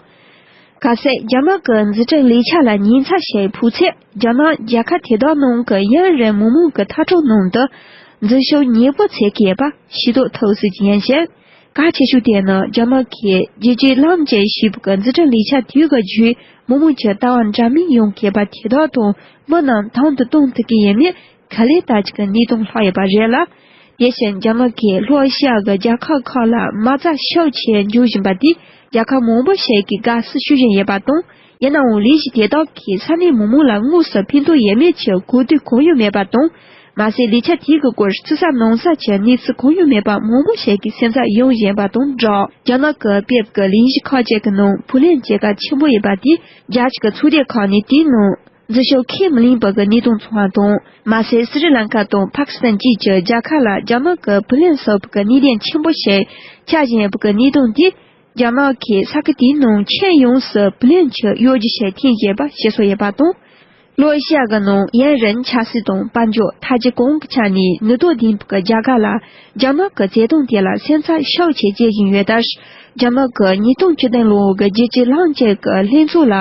གལ་སྲིད་རྒྱ་ནག་གི་འཛུགས་སྐྲུན་ལས་འཆར་ལ་ཉེན་ཚབས་ཤིག་ཕོག་ཚེ། རྒྱ་ནག་རྒྱལ་ཁབ་དེ་དག་ནང་གི་ཡུན་རིང་མི་མང་གི་ཐག་གྲོང་ནང་དུ་འཛུལ་ཞུགས་ཉེ་པོ་བྱེད་ཀྱི་ཡོད་པ་ཤེས་རྟོགས་ཐུབ་སྲིད་ཀྱི་ཡིན་ཞིང་། གལ་ཆེ་ཤོས་དེ་ནི་རྒྱ་ནག་གིས་རྒྱལ་སྤྱིའི་ལམ་ཅེས་ཞེས་པའི་འཛུགས་སྐྲུན་ལས་འཆར་དེ་གི་བརྒྱུད་མི་མང་གི་ལྟ་བ་འདྲ་མིན་ཡོང་གི་ཡོད་པ་དེ་དག་དང་མི་རྣམས་དང་དུ་གཏོང་ཐུབ་ཀྱི་ཡོད་མེད་ག་ལེར་ལྟ་ཅི་གི་གནས་སྟངས་ལྷག་ཡོད་པ་རེད་ལ། དེ་བཞིན་རྒྱ་ནག་གིས་ལྷོ་ཨེ་ཤི་ཡ་གི་རྒྱལ་ཁབ་ཁག་ལ་མ་རྩ་ཤོག་ཆེ་འཇོག་བཞིན་པ་དེས་རྒྱལ་ཁབ་མང་པོ་ཞིག་གིས་དགའ་བསུ་ཞུ་བཞིན་ཡོད་པ་དང་། ཡིན་ནའང་ལས་གཞི་དེ་དག་གིས་ས་གནས་མི་མང་ལ་དངོས་སུ་ཕན་ཐོགས་ཡོད་མེད་ཀྱི་གོ་ཐོས་གང་ཡང་མེད་པ་དང་། མ་ཟད་ལས་འཆར་དེ་གི་སྐོར་ཕྱི་གསལ་ནང་གསལ་གྱི་གནས་ཚུལ་གང་ཡང་མེད་པ་མང་པོ་ཞིག་གི་སེམས་འཚབ་ཡོང་བཞིན་པ་དང་སྦྲགས། རྒྱ་ནག་གི་དཔལ་གྱི་ལས་གཞི་ཁག་ཅིག་གི་ནང་བུ་ལོན་བྱེད་གལ་ཆེན་པོ་ཡོད་པ་དེས་རྒྱལ་སྤྱི་གི་ཚོགས་སྡེ་ཁག་ནས་དེའི་ནང་། འཛུལ་ཞུགས་ཁས་མི་ལེན་པ་གི་གནས་སྟངས་བྱུང་བ་དང་། མ་ཟད་སི་རི་ལང་ཀ་དང་པ་ཀི་སི་ཐན་བཅས་ཀྱི་རྒྱལ་ཁབ་ལ་རྒྱ་ནག་གི་བུ་ལོན་གསོག་པ་གི་གནད་དོན་ཆེན་པོ་ཞིག་ཆགས་བཞིན་ཡོད་པ་གི་གནད་དོན་འདིས། རྒྱ་ནག་གིས་ས་ཁུལ་དེའི་ནང་ཁྱོན་ཡོངས་སུ་བུ་ལོན་གྱི་གཡོ་ཇུས་ཤིག་འཐེན་བཞིན་པ་ཤེས་སོ་ཡོད་པ་དང་། ལྷོ་ཨེ་ཤི་ཡ་གི་ནང་ཡུན་རིང་ཆབ་སྲིད་དང་དཔལ་འབྱོར་ཐལ་ཇུས་གང་གི་ཆ་ནས་ནུས་སྟོབས་ལྡན་པའི་རྒྱལ་ཁབ་ལ་རྒྱ་ནག་གི་བརྩེ་དུང་དེ་ལ་སེམས་འཚབ་ཤུགས་ཆེ་སྐྱེ་བཞིན་ཡོད་ལྟར། རྒྱ་ནག་གི་ཉིས་སྟོང་བཅུ་བདུན་ལོ་གི་རྒྱལ་སྤྱིའི་ལྷིང་འཇགས་ཀྱི་ལྷན་ཚོགས་ལ་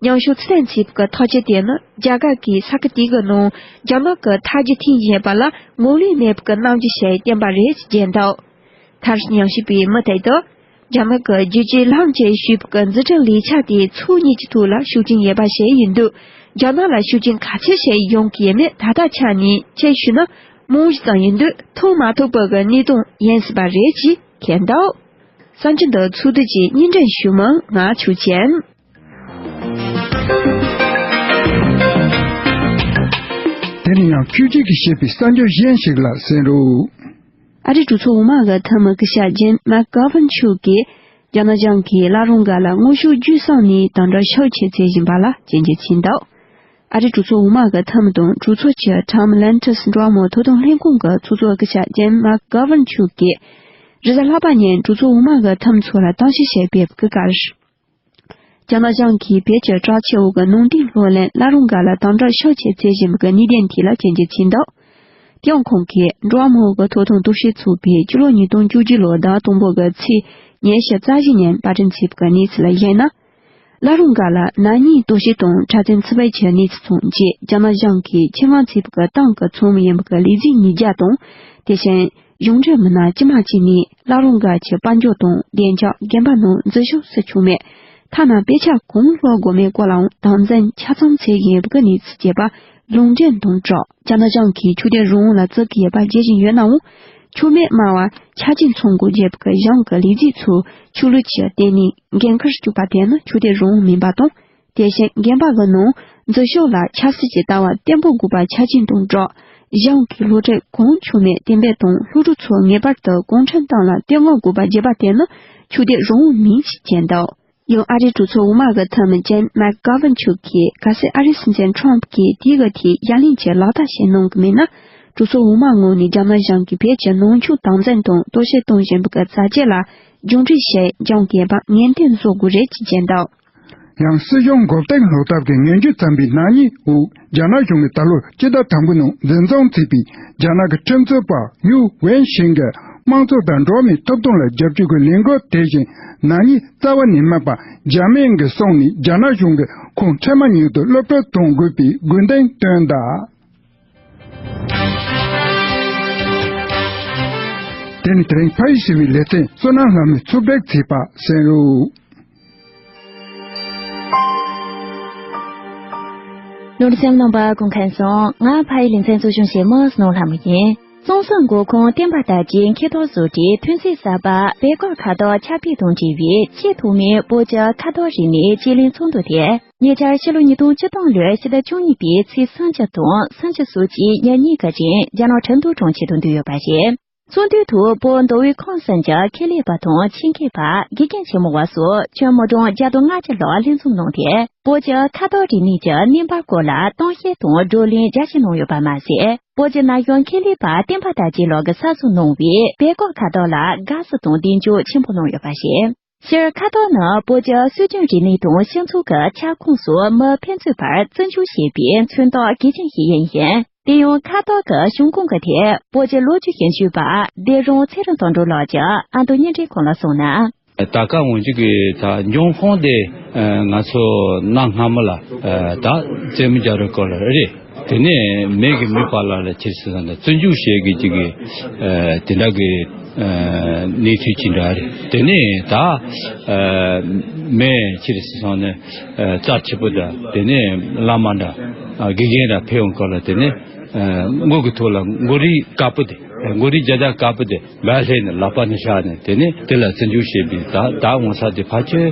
མཉམ་ཞུགས་ཚུལ་ལྡན་བྱེད་པའི་ཐག་གཅོད་དེ་ནི་རྒྱ་གར་གྱིས་ས་ཁུལ་དེ་གི་ནང་རྒྱ་ནག་གི་ཐལ་ཇུས་འཐེན་བཞིན་པ་ལ་ངོས་ལེན་མེད་པའི་རྣམ་འགྱུར་ཞིག་བསྟན་པ་རེད་ཅེས་བརྗོད་འདུག་མཐར་མཉམ་ཞུགས་པས་མུ་མཐུད་དུ། རྒྱ་ནག་གི་རྒྱལ་སྤྱིའི་ལྷིང་འཇགས་ཞེས་པའི་འཛིན་གྲྭའི་ལས་འཆར་དེ་ཚོགས་གཉིས་ཀྱི་ཐོག་ལ་ཤུགས་རྐྱེན་ཡོད་པ་ཞིག་ཡིན་དུས། རྒྱ་ནག་ལ་ཤུགས་རྐྱེན་ག་ཚོད་ཞིག་ཡོང་གི་ཡོད་མེད་ད་ལྟ་ཆ་ནས་ཁྱད་ཞུས་ན་རྨང་གཞི་ཙམ་ཡིན་དུས་ཐོན་མ་ཐུབ་པ་གི་གནས་སྟངས་ཡིན་སྲིད་པ་རེད་ཅེས་བཀོད་འདུག་གསར་འགྱུར་འདི་ཚོགས་སྡེ་གྱིས་སྙན་སྒྲོན་ཞུས་མིན་ང་ཆོས་ཅན། དེ་ནས་ཡང་ཆོས་སྐྱིད་ཀྱིས་བཤད་པའི་གསར་འགྱུར་གཞན་ཞིག་ལ་གསན་རོགས། ཨ་རིའི་གྲོས་ཚོགས་འོག་མ་གི་འཐུས་མི་སྐུ་ཞབས་ཇིམ་མེག་གྷོ་ཝན་མཆོག་གིས། རྒྱ་ནག་གཞུང་གིས་བླ་རུང་སྒར་ལ་དངོས་ཤུགས་བརྒྱུད་གསུམ་ནས་དམ་དྲག་ཤུགས་ཆེ་བྱེད་བཞིན་པ་ལ་སྐྱོན་བརྗོད་བྱས་འདུག་ཨ་རིའི་གྲོས་ཚོགས་འོག་མ་གི་འཐུས་མི་དང་གྲོས་ཚོགས་ཀྱི་ཊམ་ལན་ཊིས་འགྲོ་བ་མིའི་ཐོབ་ཐང་ལྷན་ཁང་གི་ཚོགས་གཙོ་སྐུ་ཞབས་ཇིམ་མེག་གྷོ་ཝན་མཆོག་གིས། རེས་གཟའ་ལྷག་པ་ཉིན་གྲོས་ཚོགས་འོག་མ་གི་འཐུས་མི་ཚོ་ལ་གཏམ་བཤད་བྱས་པའི་སྐབས། རྒྱ་ནག་གཞུང་གིས་བོད་ཀྱི་བྲག་ཆུ་འོག་གི་ནང་དེའི་ལྷོ་ལན་བླ་རུང་སྒར་ལ་དམ་དྲག་ཤུགས་ཆེ་བྱེད་བཞིན་པའི་གནད་དོན་དེ་ལ་སྐྱོན་བརྗོད་བྱས་འདུག་དེའང་ཁོང་གིས་འགྲོ་བ་མིའི་ཐོབ་ཐང་གཏོར་བཤིག་ཚོགས་པས་སྤྱི་ལོ་ཉིས་སྟོང་བཅུ་བཞི་ལོའི་ཟླ་དང་པོ་གི་ཚེས་ཉི་ཤུ་རྩ་བཞི་ཉིན་པར་སྐྲུན་བྱས་པའི་གནས་ཚུལ་ལ་གཞིགས་ན། བླ་རུང་སྒར་ལ་ན་ནིང་གཏོར་བཤིག་དང་འཕྲལ་བསྟུན་ཚུད་པའི་ཆེད་གནས་ཚུལ་ཚང་རྗེས་རྒྱ་ནག་གཞུང་གིས་ཆེད་དབང་བྱས་པའི་ཏང་གི་ཚོགས་མི་ཡིན་པའི་ལས་བྱེད་ཉིས་བརྒྱ་དང་། དེ་བཞིན་གཞུང་འབྲེལ་མི་སྣ་ཇི་མ་ཇི་ནས་བླ་རུང་སྒར་གྱི་དཔལ་འབྱོར་དང་བདེ་འཇགས་དགོན་པ་ནང་འཛུལ་ཞུགས་སུ་བཅུག་མེད། ཐ་ན་དཔེ་ཆ་གང་ཀློག་དགོས་མེད་སྐོར་ལའང་དམ་འཛིན་ཆ་ཚང་བྱེད་བཞིན་ཡོད་པའི་གནས་ཚུལ་བཅས་པ་ལུང་འདྲེན་དང་སྦྲགས་རྒྱ་ནག་གཞུང་གིས་ཆོས་དད་རང་དབང་ལ་བརྩི་གི་ཡོད་པ་བརྗོད་བཞིན་ཡོད་ནའང་། ཆོས་མེད་སྨྲ་བ་ཆ་རྐྱེན་ཚང་དགོས་བྱས་པའི་གཞུང་གི་ལས་བྱེད་ཚོས་ཆོས་ལུགས་ཀྱི་ལྟེ་གནས་འགན་ཁུར་བཅུག་པ་དེ་ནི་ཆོས་དད་རང་དབང་མིན་པ་དང་། དེ་བཞིན་དགོན་པ་གི་ནང་འཛུལ་ཞུགས་ལ་ཆབ་སྲིད་ཀྱི་ལྟ་བ་བརྟན་པོ་དགོས་པ་ཆ་རྐྱེན་དང་སྦྲགས། གཞུང་གིས་སློབ་ཕྲུག་གང་ཆོས་མེད་གཏན་འབེབས་དང་སློབ་ཕྲུག་ཚོ་ངེས་པར་དུ་གུང་ཁྲན་ཏང་ལ་བསྟོད་བསྔགས་དགོས་པ་བརྗོད་པ་དེ་ནི་ཆོས་དད་རང་དབང་མིན་ཞེས་བརྗོད་འདུག་ཡང་ཨ་རིའི་གྲོས་ཚོགས་འོག་མ་གི་འཐུས་མི་ཇིམ་མེག་གྷོ་ཝན་མཆོག་གིས་གལ་སྲིད་ཨ་རིའི་སྲིད་འཛིན་ཁྲོམ་ཕུ་གིས་དེ་གི་ཐད་ཡ་ལན་ཅིག་ལག་བསྟར་བྱེད་གནང་གི་མེད་ན། གྲོས་ཚོགས་འོག་མའི་ངོས་ནས་རྒྱ་ནག་གཞུང་གིས་བོད་ཀྱི་ནང་ཆོས་དམ་འཛིན་དང་གཏོར་བཤིག་གཏོང་བཞིན་པའི་བྱ་སྤྱོད་ལ་རྒྱུན་འཁྱོངས་བྱེད་རྒྱུ་གལ་པ་ངེས་གཏན་བཟོ་དགོས་རེད་ཅེས་བརྗོད་འདུག་ཡང་སྲིད་གཞུང་མགོ་རྟིང་སློག་ཐབས་ཀྱི་ངན་ཇུས་བརྩམས་པའི་ནག་ཉེས་འོག་རྒྱ་ནག་གཞུང་གིས་ད་ལོར་སྤྱི་ཟླ་དང་པོའི་ནང་འཛིན་བཟུང་བྱས་པའི་རྒྱ་ནག་གི་ཁྲིམས་རྩོད་པ་ཡུའུ་ཝེན་ཤིང་གིས་དམངས་གཙོ་དང་འགྲོ་བ་མིའི་ཐོབ་ཐང་ལ་རྒྱབ་སྐྱོར་གྱི་ལས་འགུལ་དེ་བཞིན་ནག་ཉེས་རྩ་བ་ནས་མེད་པ་འཇམ་དབྱངས་ཀྱིས་གསུངས་ནས་རྒྱ་ནག་གཞུང་གིས་ཁོང་འཕྲལ་མ་ཉིད་དུ་གློད་བཀྲོལ་གཏོང་དགོས་པའི་དགོས་འདུན་བཏོན་གདའ། དེ་ནི་དེ་རིང་ཕ་ཡུལ་ཞེས་པའི་ལེ་ཚན་བསོད་ནམས་ལྷ་མོས་ཕྱོགས་སྒྲིག་བྱས་པ་གསན་རོགས། ནོར་སེམས་ནང་པ་སྐུ་མཁྱེན་སོང་། ང་ཕ་ཡི་ལེ་ཚན་གཙོ་སྐྱོང་བྱེད་མི་སྣང་ལྷ་མོ་ཡིན། གཙང་གསུམ་མགོ་ཁུངས་བསྟན་པ་ལྟར་གྱི་མཁས་དབང་བཟོ་གྲྭའི་ཐོན་རྫས་གསར་པ་བལ་སྐོར་ཁ་དོག་ཆ་བེད་དང་འབྲེལ་བའི་ཆེས་ཐོག་མའི་བོད་ཀྱི་ཁ་དོག་རིག་གནས་དཔྱད་གླེང་ཚོགས་འདུ་དེ་ཉེ་ཆར་ཕྱི་ལོ་ཉིས་སྟོང་བཅུ་སྟོང་ལོའི་ཕྱི་ཟླ་བཅུ་གཉིས་པའི་ཚེས་སུམ་ཅུ་དང་སུམ་ཅུ་སོ་གཅིག་ཉིན་གཉིས་ཀྱི་རིང་རྒྱ་ནག་ཁྲིན་ཏུའུ་གྲོང་ཁྱེར་དུ་འདུས་ཡོད་པ་རེད། ཚོགས་འདུའི་ཐོག་བོད་མདོ་དབུས་ཁམས་གསུམ་གྱི་མཁས་བླུན་པ་དང་ཆེད་མཁས་པ་དགེ་རྒན་ཆེན་མོ་བ་སོགས་ཁྱོན་མི་གྲངས་བརྒྱ་དང་ལྔ་བཅུ་ལྷག་ལྷན་འཛོམས་གནང་སྟེ། བོད་ཀྱི་ཁ་དོག་རིག་གནས་ཀྱི་གནས་བབ་སྐོར་ལ་གཏམ་བཤད་དང་བགྲོ་གླེང་རྒྱ་ཆེ་གནང་ཡོད་པ་མ་ཟད། བོད་ཀྱི་ན་གཞོན་མཁས་བླུན་པ་བསྟན་པ་དར་རྒྱས་ལགས་ཀྱིས་གསར་བཟོ་གནང་བའི་བལ་སྐོར་ཁ་དོག་ལ་དགའ་བསུ་དང་གདེང་འཇོག་ཆེན་པོ་གནང་ཡོད་པ་རེད། སྤྱིར་ཁ་དོག་ནི་བོད་ཀྱི་སྲོལ་རྒྱུན་རིག་གནས་དང་སྤྱི་ཚོགས་ཀྱི་ཁྱབ་ཁོངས་སུ་མི་ཕན་ཚུན་བར་བརྩི་འཇོག་བྱེད་པའི་མཚོན་རྟགས་གལ་ཆེན་ཞིག་ཡིན་ཞིང་། དེ་ཡང་ཁ་དོག་གི་བྱུང་ཁུངས་ཀྱི་ཐད་བོད་ཀྱི་ལོ་རྒྱུས་ཞིབ་འཇུག་པ་སྡེ་རོང་ཚེ་རིང་དོན་གྲུབ་ལགས་ཀྱིས་ཨ་མདོ་བརྙན་འཕྲིན་ཁང་ལ་གསུངས་ན། ད་ག་འོན་ཅིག་གི་ད་འབྱུང་ཁུངས་དེ་ང་ཚོ་གནའ་སྔ་མོ་ལ་ད་རྩེད་མོ་རྒྱག་རེས་སྐོར་ལ་རེད། དེ་ནས་མི་གི་མི་བར་ལ་ལ་ཁྱེར་སོང་ན་བརྩི་འཇོག་བྱེད་དགོས་ཀྱི་གི་དེ་འདྲ་གི་གནས་ཚུལ་ཅིག་འདྲ་རེད། དེ་ནས་ད་མི་ཁྱེར་སོང་ན་རྩ་ཆེ་པོ་འདྲ། དེ་ནས་བླ་མ་འདྲ་དགེ་རྒན་འདྲ་ཕེབས་ཡོང་སྐབས་ལ་དེ་ནས་མགོ་གི་ཐོག་ལ་མགོ་རིལ་དཀར་པོ་དེ། མགོ་རིལ་རྒྱ་རྒྱ་དཀར་པོ་དེ་འབའ་ལྷས་ནས་ལག་པ་ནས་བཞག་ནས། དེ་ནས་དེ་ལ་བརྩི་འཇོག་བྱེད་པའི་ད་ད་ངོ་ཚ་དེ་ཕལ་ཆེར་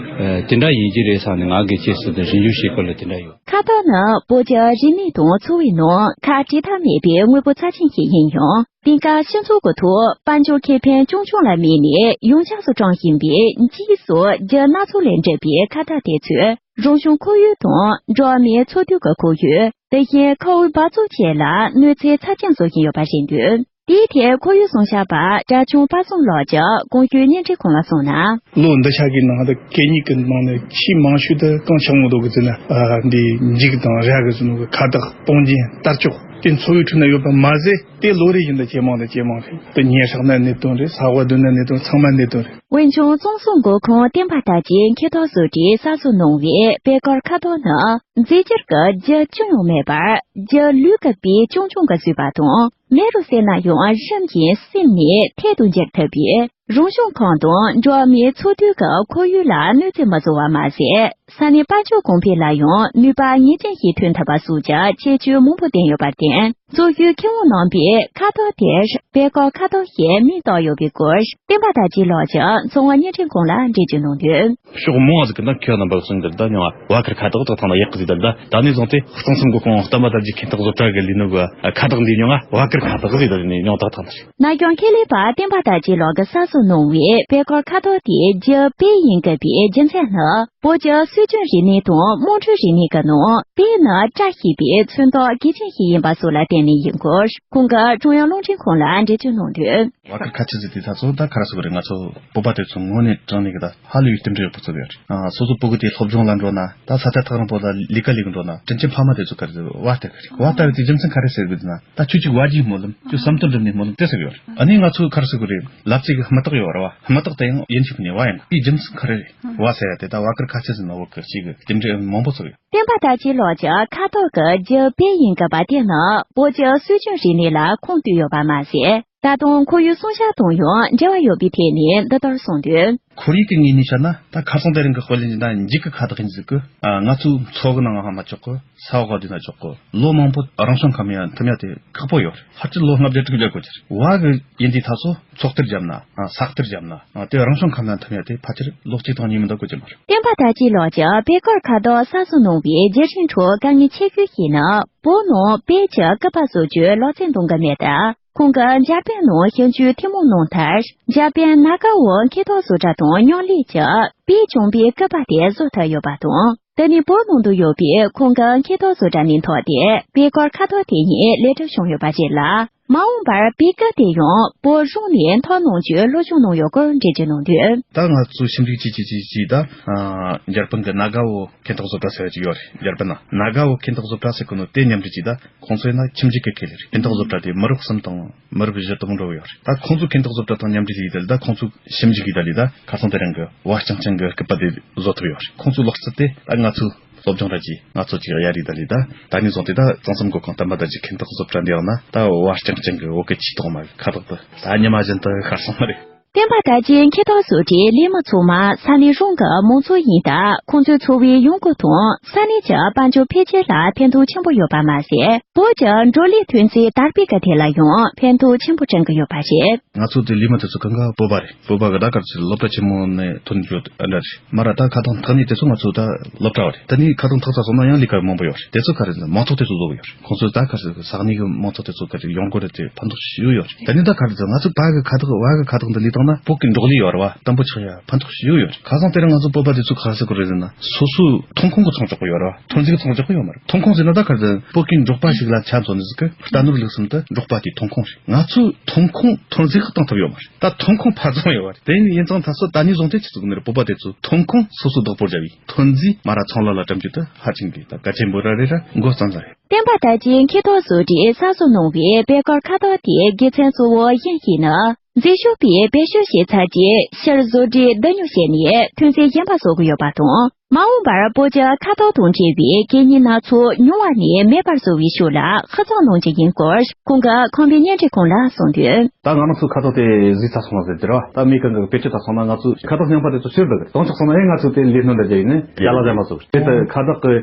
དེ་འདྲ་ཡིན་གྱི་རེད་བསམ་ནས། ང་གི་ཆེད་སུ་དེ་རིན་འཇོག་བྱེད་སྐོར་ལ་དེ་འདྲ་ཡོད། ཁ་དོག་ནི་བོད་ཀྱི་རིག་གནས་དང་འཚོ་བའི་ནང་ཁ་བྲལ་ཐབས་མེད་པའི་དངོས་པོ་རྩ་ཆེན་ཞིག་ཡིན་ཡང་། དེང་སྐབས་སྤྱི་ཚོགས་ཀྱི་ཐོག་དཔལ་འབྱོར་ཁེ་ཕན་ཆུང་ཆུང་ལ་དམིགས་ནས་ཡོངས་ཁྱབ་སུ་བཀྲམ་བཞིན་པའི་འཇིགས་སོགས་རྒྱུ་སྣ་ཚོགས་ལས་གྲུབ་པའི་ཁ་དོག་དེ་ཚོས་རང་བྱུང་ཁོར་ཡུག་དང་འགྲོ་བ་མིའི་འཚོ་སྡོད་ཀྱི་ཁོར་ཡུག། དེ་བཞིན་ཁོར་ཡུག་འབག་བཙོག་བཅས་ལ་གནོད་འཚེ་ཚབས་ཆེན་བཟོ་བཞིན་ཡོད་པ་རེད་འདུག་དེའི་ཐད་ཁོར་ཡུག་སྲུང་སྐྱོབ་པ་གྲྭ་ཆུང་དཔལ་བཟང་ལགས་ཀྱིས་གོང་ཞུས་བརྙན་འཕྲིན་ཁོང་ལ་གསུངས་ན། ལོ་འདི་ཆ་གི་ནང་དུ་གད་སྙིགས་ཀྱི་ནང་ནས་ཆེས་མང་ཤོས་དེ་གང་ཆགས་མོ་འདུག་གི་ཟེར་ན། ཨ། འདི་འགྱིག་དང་ར་གི་ཟེར་ནོ་གི་ཁ་དོག་སྤུངས་རྒྱན་དར་ལྕོག་དེ་འཚོ་བའི་ཁྲོད་ན་ཡོད་པ་མ་ཟད། དེ་ལོ་རེ་བཞིན་དུ་ཇེ་མང་དུ་ཇེ་མང་རེད། དེ་ཉལ་ཧྲག་ན་གནད་དོན་རེད། ས་འོག་བསྡུ་ན་གནད་དོན། ཚང་མ་གནད་དོན་རེད། བོད་ལྗོངས་གཙང་གསུམ་མགོ་ཁུངས་བསྟན་པ་ལྟར་གྱི་འཁྱེར་ཐོག་བཟོ་གྲྭས་གསར་བཟོ་གནང་བའི་པད་དཀར་ཁ་དོག་ནི། རྫས་འགྱུར་གྱི་རྒྱུ་ཅི་ཡང་མེད་པར། རྒྱུ་ལུད་ཀྱི་པིག་ཆུང་ཆུང་གིས་བཟོས་པ་དང་། མེ་རུ་བསྲེགས་ན་ཡང་རིམ་བཞིན་སིམ་ནས་ཐལ་དུ་འགྱུར་ཐུབ་པས། རང་བྱུང་ཁམས་དང་འགྲོ་བ་མིའི་འཚོ་སྡོད་ཀྱི་ཁོར་ཡུག་ལ་གནོད་འཚེ་མི་བཟོ་བ་མ་ཟད། ས་གནས་དཔལ་འབྱོར་གོང་འཕེལ་ལ་ཡང་ནུས་པ་ངེས་ཅན་ཞིག་ཐོན་ཐུབ་པ་སོགས་ཀྱི་ཁྱད་ཆོས་མང་པོ་ལྡན་ཡོད་པར་བརྟེན། འཚོ་བཞུགས་མཁས་དབང་རྣམ་པས་ཁ་དོག་དེར་པད་དཀར་ཁ་དོག་ཞེས་མིང་བཏགས་ཡོད་པའི་སྐོར། བསྟན་པ་དར་རྒྱས་ལགས་ཀྱིས་མཚོ་སྔོན་བརྙན་འཕྲིན་ཁང་ལ་འགྲེལ་བརྗོད་གནང་དོན། ཕྱོགས་མང་ཟིག་གི་ནང་ཁྱེད་རྣམ་པ་ཚོ་འདིར་ད་མྱོང་ང་། བ་དཀར་ཁ་དོག་དག་ཐང་ལ་ཡག་གི་ཟིག་ད་ད་ད་ནས་བཟུང་སྟེ་གཙང་གསུམ་མགོ་ཁུངས་བསྟན་པ་དར་རྒྱས་འཁྱེར་ཐོག་བཟོ་གྲྭ་གི་ལས་ནོ་གི་ཁ་དོག་འདི་མྱོང་ང་། བ་དཀར་ཁ་དོག་ཟིག་ད་ནས་མྱོང་དག་ཐང་ད་རེད། ན་གཞོན་ཁེ་ལས་པ་བསྟན་པ་དར་རྒྱས་ལགས་ཀྱིས་གསར་བཟོ་གནང་བའི་པད་དཀར་ཁ་དོག་དེའི་རྒྱུ་པིག་ཡིན་དགོས་པའི་རྒྱུ་མཚན་ནི། བོད་ཀྱི་སྲོལ་རྒྱུན་རིག་གནས་དང་དམངས་ཁྲོད་རིག་གནས་ཀྱི་ནང་པིག་ནི་བཀྲ་ཤིས་པའི་མཚོན་རྟགས་གལ་ཆེན་ཞིག་ཡིན་པ་སོགས་ལ་བརྟེན་ནས་ཡིན་སྐོར། ཁོང་གིས་ཀྲུང་དབྱང་རླུང་འཕྲིན་ཁང་ལ་འགྲེལ་བརྗོད་གནང་དོན། བ་དཀར་ཁ་ཆེ་ཟིག་དེ་ད་ཚོ་ད་ག་རེ་ཟེར་དགོས་རེད། ང་ཚོ་བོད་པ་དེ་ཚོ་དངོས་གནས་དྲང་གནས་ཀྱི་ད་ཧ་ལས་པའི་རྟེན་འབྲེལ་ཡག་པོ་བརྩི་གི་ཡོད་རེད། ཨ། སོ་སོ་ཕྲུ་གུ་དེ་སློབ་སྦྱོང་ལ་འགྲོ་ན། ད་ས་ཐག་ཐག་རིང་པོ་ལ་ལས་ཀ་ལས་གི་འགྲོ་ན། དྲིན་ཆེན་ཕ་མ་དེ་ཚོ་ག་རེ་ཟེར། བ་ལྟ་གི་རེད། བ་ལྟ་བའི་དེ་རྒྱུ་མཚན་ག་རེ་ཟེར་གི་འདུག་ན། ད་ཁྱོད་ཅིག་བ་རྒྱུའི་སྨོན་ལམ་དེ་ཟེར་གི་ཡོད་རེད། ཨ་ནི་ང་ཚོ་ག་རེ་ཟེར་གི་རེད། ལབ་ཙེ་གི་སྨུ་ཏོག་ཡོད་རེད་བ། སྨུ་ཏོག་དེ་ཡང་ཡིན་གཅིག་ནས་བ་ཡིན། དེའི་རྒྱུ་མཚན་ག་རེ་རེད། བ་ཟེར་ཡ་དེ་ད་བ་དཀར་ཁ་ཆེ་ཟེར་ན་བོད་གི་ཅིག་གི་རྟེན་འབྲེལ་མང་པོ་ཚོ་ཡོད། བསྟན་པ་དར་རྒྱས་ལགས་ཀྱིས་ཁ་དོག་གི་རྒྱུ་པིག་ཡིན་དགོས་པ་དེ་ནི་བོད་ཀྱི་སྲོལ་རྒྱུན་རིག་གནས་ལ་ཁུངས་གཏུགས་ཡོད་པ་མ་ཟད། ད་དུང་ཁོར་ཡུག་སྲུང་སྐྱོབ་དང་ཡང་འབྲེལ་བ་ཡོད་པའི་ཐད་ནས་འདི་ལྟར་གསུངས་དོན། ཁོར་ཡུག་གི་ངོས་ནས་བཤད་ན། ད་ཁ་སང་དེ་རིང་གི་དཔེ་ལེན་གྱི་ན་འགྱིག་གི་ཁ་དོག་ཡིན་ཟིག་གི། ཨ། ང་ཚོའི་མཚོ་གི་ནང་ང་མ་ཆོག་གི། ས་འོག་ག་བསྡུས་ན་ཆོག་གི། ལོ་མང་པོ་རང་བྱུང་ཁམས་ཡང་ཐིམ་ཡ་དེ་ཁག་པོ་ཡོད་རེད། ཕལ་ཆེར་ལོ་ལྔ་བརྒྱ་དྲུག་བརྒྱ་འགོར་གྱི་རེད། བ་གི་ཡིན་དུས་ད་སོ་མཚོ་གཏེར་བརྒྱབ་ན། ཨ། ས་གཏེར་བརྒྱབ་ན། ཨ། དེ་རང་བྱུང་ཁམས་ལ་ཐིམ་ཡ་དེ་ཕལ་ཆེར་ལོ་གཅིག་དང་གཉིས་མིན་ད་འགོར་གྱི་མ་རེད། བསྟན་པ་དར་རྒྱས་ལགས་ཀྱིས་པད་དཀར་ཁ་དོག་གསར་བཟོ་གནང་བའི་བརྒྱུད་རིམ་ཁྲོད་དཀའ་ངལ་ཆེ་ཤོས་ཤིག་ནི། བོད་ནང་པིག་གི་སྐུད་པ་བཟོ་རྒྱུའི་ལག་རྩལ་འདང་གི་མེད་སྟབས། ཁོང་གིས་འཇར་པན་ནང་ཞིབ་འཇུག་ཐེངས་མང་གནང་མཐར། འཇར་པན་ན་ག་འོ་འཁྱེར་ཐོག་བཟོ་གྲྭ་དང་མཉམ་ལས་ཀྱིས་པིག་བྱུང་བའི་སྐུད་པ་དེ་བཟོ་ཐུབ་ཡོད་པ་དང་། དེ་ནི་བོད་ནང་དུ་ཡོད་པའི་ཁོང་གི་འཁྱེར་ཐོག་བཟོ་གྲྭ་མིང་ཐོགས་ཏེ་པད་དཀར་ཁ་དོག་དེ་ཉིད་ལེགས་གྲུབ་བྱུང་ཡོད་པ་རེད་ལ། མ་འོངས་པར་པིག་སྐུད་དེ་ཡང་བོད་གཞུང་ནས་འཐོར་གནང་རྒྱུའི་སློབ་སྦྱོང་གནང་ཡོད་སྐོར་འགྲེལ་བརྗོད་གནང་དོན། ད་ང་ཚོས་ཞིབ་འཇུག་བྱས་བྱས་བྱས་བྱས་ད། ཨ། འཇར་པན་གྱི་ན་ག་འོ་འཁྱེར་ཐོག་བཟོ་གྲྭ་ཟེར་བ་ཅིག་ཡོད་རེད། འཇར་པན་ན་ན་ག་འོ་འཁྱེར་ཐོག་བཟོ་གྲྭ་ཟེར་གོ་ནོ་དེ་མཉམ་འབྲེལ་གྱིས་ད། ཁོང་ཚོ་ཡིན་ན་ཁྱིམ་རྒྱུད་ཀྱི་ཁེ་ལས་རེད། འཁྱེར་ཐོག་བཟོ་གྲྭ་དེ་མི་རབས་གསུམ་དང་མི་རབས་བཞི་དང་འགྲོ་གི་ཡོད་རེད། ད་ཁོང་ཚོ་འཁྱེར་ཐོག་བཟོ་གྲྭ་དང་མཉམ་འབྲེལ་བྱས་ཡིན་ད། ད་ཁོང་ཚོ་ཞིབ་འཇུག་གིས་ད་ལས་ད་ཁ་སང་དེ་རིང་གི་བ་རྐྱང་རྐྱང་གི་སྐུད་པ་དེ་བཟོ་ཐུབ་ཡོད་རེད། ཁོང་ཚོའི་ལག་རྩལ་དེ་ད་ང་ཚོས་སློབ་སྦྱོང་ར་གྱིས་ང་ཚོ་ཅིག་གཡར་རེད་ད་ལས་ད། ད་ནས་བཟུང་སྟེ་ད་གཙང་གསུམ་མགོ་ཁུངས་བསྟན་པ་དར་རྒྱས་འཁྱེར་ཐོག་བཟོ་གྲྭ་འདི་ཡང་ན་ད་བ་རྐྱང་རྐྱང་གི་འོ་གི་ཆེས་ཐོག་མ་གི་ཁ་དོག་དེ་ད་ཉི་མ་བཞིན་དུ་ཤར་སོང་བ་རེད། བསྟན་པ་དར་རྒྱས་འཁྱེར་ཐོག་བཟོ་གྲྭའི་ལས་མི་ཚང་མ་ས་གནས་རང་གི་མང་ཚོགས་ཡིན་སྟབས། ཁོང་ཚོའི་འཚོ་བའི་ཡོང་སྒོ་དང་ས་གནས་ཀྱི་དཔལ་འབྱོར་འཕེལ་རྒྱས་ལ་ཕན་ཐོགས་ཆེན་པོ་ཡོད་པ་མ་ཟད། བོད་ཀྱི་འབྲོག་ལས་ཐོན་རྫས་དར་སྤེལ་གྱི་ཐད་ལ་ཡང་ཕན་ཐོགས་ཆེན་པོ་བསྐྲུན་གྱི་ཡོད་པ་རེད། ང་ཚོ་དེ་ལས་མི་དེ་ཚོ་གང་ག་བོད་པ་རེད། བོད་པ་གི་ད་གར་ཚོད་སློབ་གྲྭ་ཆེན་མོ་ནས་ཐོན་རྒྱུ་འདྲ་རེད། མ་ར་ད་ཁ་ཐང་ཐག་ནི་དེ་ཚོ་ང་ཚོ་ད་སློབ་གྲྭ་བ་རེད། ད་ནི་ཁ་ཐང་ཐག་ཚ་སོང་ན་ཡང་ལས་ཀ་མང་པོ་ཡོད་རེད། དེ་ཚོ་ག་རེ་ཟེར་ན་མང་ཚོགས་དེ་ཚོ་བཟོ་གི་ཡོད་རེད། ཁོང་ཚོས་ད་ག་རེ་ཟེར་ས་གནས་ཀྱི་མང་ཚོགས་དེ་ཚོ་ག་རེ་ཡོང་སྒོ་རེད་དེ་ཕན་ཐོགས་ཞེ་པོ་ཡོད་རེད། དེ་ནས་ད་ག་རེ་ཟེར་ང་ཚོ་བ་གི་ཁ་ཐག་བ་གི་ཁ་ཐག་འདི་ལས་བཏང་ན་བོད་ཀྱི་འབྲོག་ལས་ཡོད་རེད་བ། དམ་པོ་ཆགས་ཡ་ཕན་ཐོགས་ཞེ་པོ་ཡོད་རེད། ཁ་སང་དེ་རིང་ང་ཚོ་བོད་པ་དེ་ཚོ་ག་རེ་ཟེར་གི་རེད་ཟེར་ན་སོ་སོའི་ཐོན་ཁུངས་ཀྱི་ཚོང་རྒྱག་གི་ཡོད་རེད་བ། ཐོན་རྫས་ཀྱི་ཚོང་རྒྱག་གི་ཡོད་མ་རེད། ཐོན་ཁུངས་ཟེར་ན་ད་ག་རེ་ཟེར་བོད་ཀྱི་འབྲོག་པ་ཞིག་ལ་ཆ་མཚོན་ནས་ཟེར་གི་རྟ་ནོར་ལུག་གསུམ་དུ་འབྲོག་པ་དེའི་ཐོན་ཁུངས་རེད། ང་ཚོའི་ཐོན་ཁུངས་ཐོན་རྫས་ཀྱི་བཏང་ཐུབ་ཡོད་མ་རེད། ད་ཐོན་ཁུངས་འཕར་བརྫངས་ཡོད་བ་རེད། དེ་ཡིན་ཙང་ད་སོ་ད་ནས་བཟུང་སྟེ་ཆི་ཟིག་ནི་རེད། བོད་པ་དེ་ཚོ་ཐོན་ཁུངས་སོ་སོ་བདག་པོ་རྒྱབ་ཡིན། ཐོན་རྫས་མ་ར་ཚོང་ལམ་ལ་བཀྲམ་རྒྱུ་དེ་ཧ་ཅང་གི་ད་གལ་ཆེན་པོ་ར་རེད་ར་མགོ་བརྩམས་ས་རེད། བསྟན་པ་དར་རྒྱས་འཁྱེར་ཐོག་བཟོ་གྲྭས་གསར་བཟོ་གནང་བའི་པད་དཀར་ཁ་དོག་དེའི་དགེ་མཚན་གཙོ་བོ་གཞན་ཞིག་ནི། རྫས་སྐྱོན་པས་བེད་སྤྱོད་བྱས་ཚར་རྗེས་ཕྱིར་བཟོ་གྲྭས་བསྡུ་ཉོ་བྱས་ནས་ཐོན་རྫས་གཞན་པ་བཟོ་གི་ཡོད་པ་དང་ མ་འོངས་པར་སྤོ་སྐྱ་ཁ་དོག་དང་འབྲེལ་བའི་གད་སྙིགས་སྣ་ཚོགས་ཉུང་བ་ནས་མེད་པར་བཟོ་བའི་ཕྱོགས་ལ་ཧུར་བརྩོན་གནང་རྒྱུ་ཡིན་སྐོར་ཁོང་གིས་ཁང་པའི་བརྙན་འཕྲིན་ཁང་ལ་གསུངས་དོན། ད་ང་རང་ཚོའི་ཁ་དོག་དེ་གཟིགས་ཚར་སོང་བ་ཟེར་གྱི་རེད་བ། ད་མི་གང་གི་བེད་སྤྱོད་བཏང་སོང་ན་ང་ཚོའི་ཁ་དོག་རྙིང་པ་དེ་ཚོ་ཕྱིར་འབུད་གི་རེད། གཏོང་ཆོག་སོང་ན་ཡང་ང་ཚོས་དེ་ལས་སྣོན་འདྲ་བརྒྱབ་ཡིན་ནའི་ཡར་ལ་གཞན་པ་བཟོ་གི་རེད། དེ་ལྟར་ཁ་དོག་གི་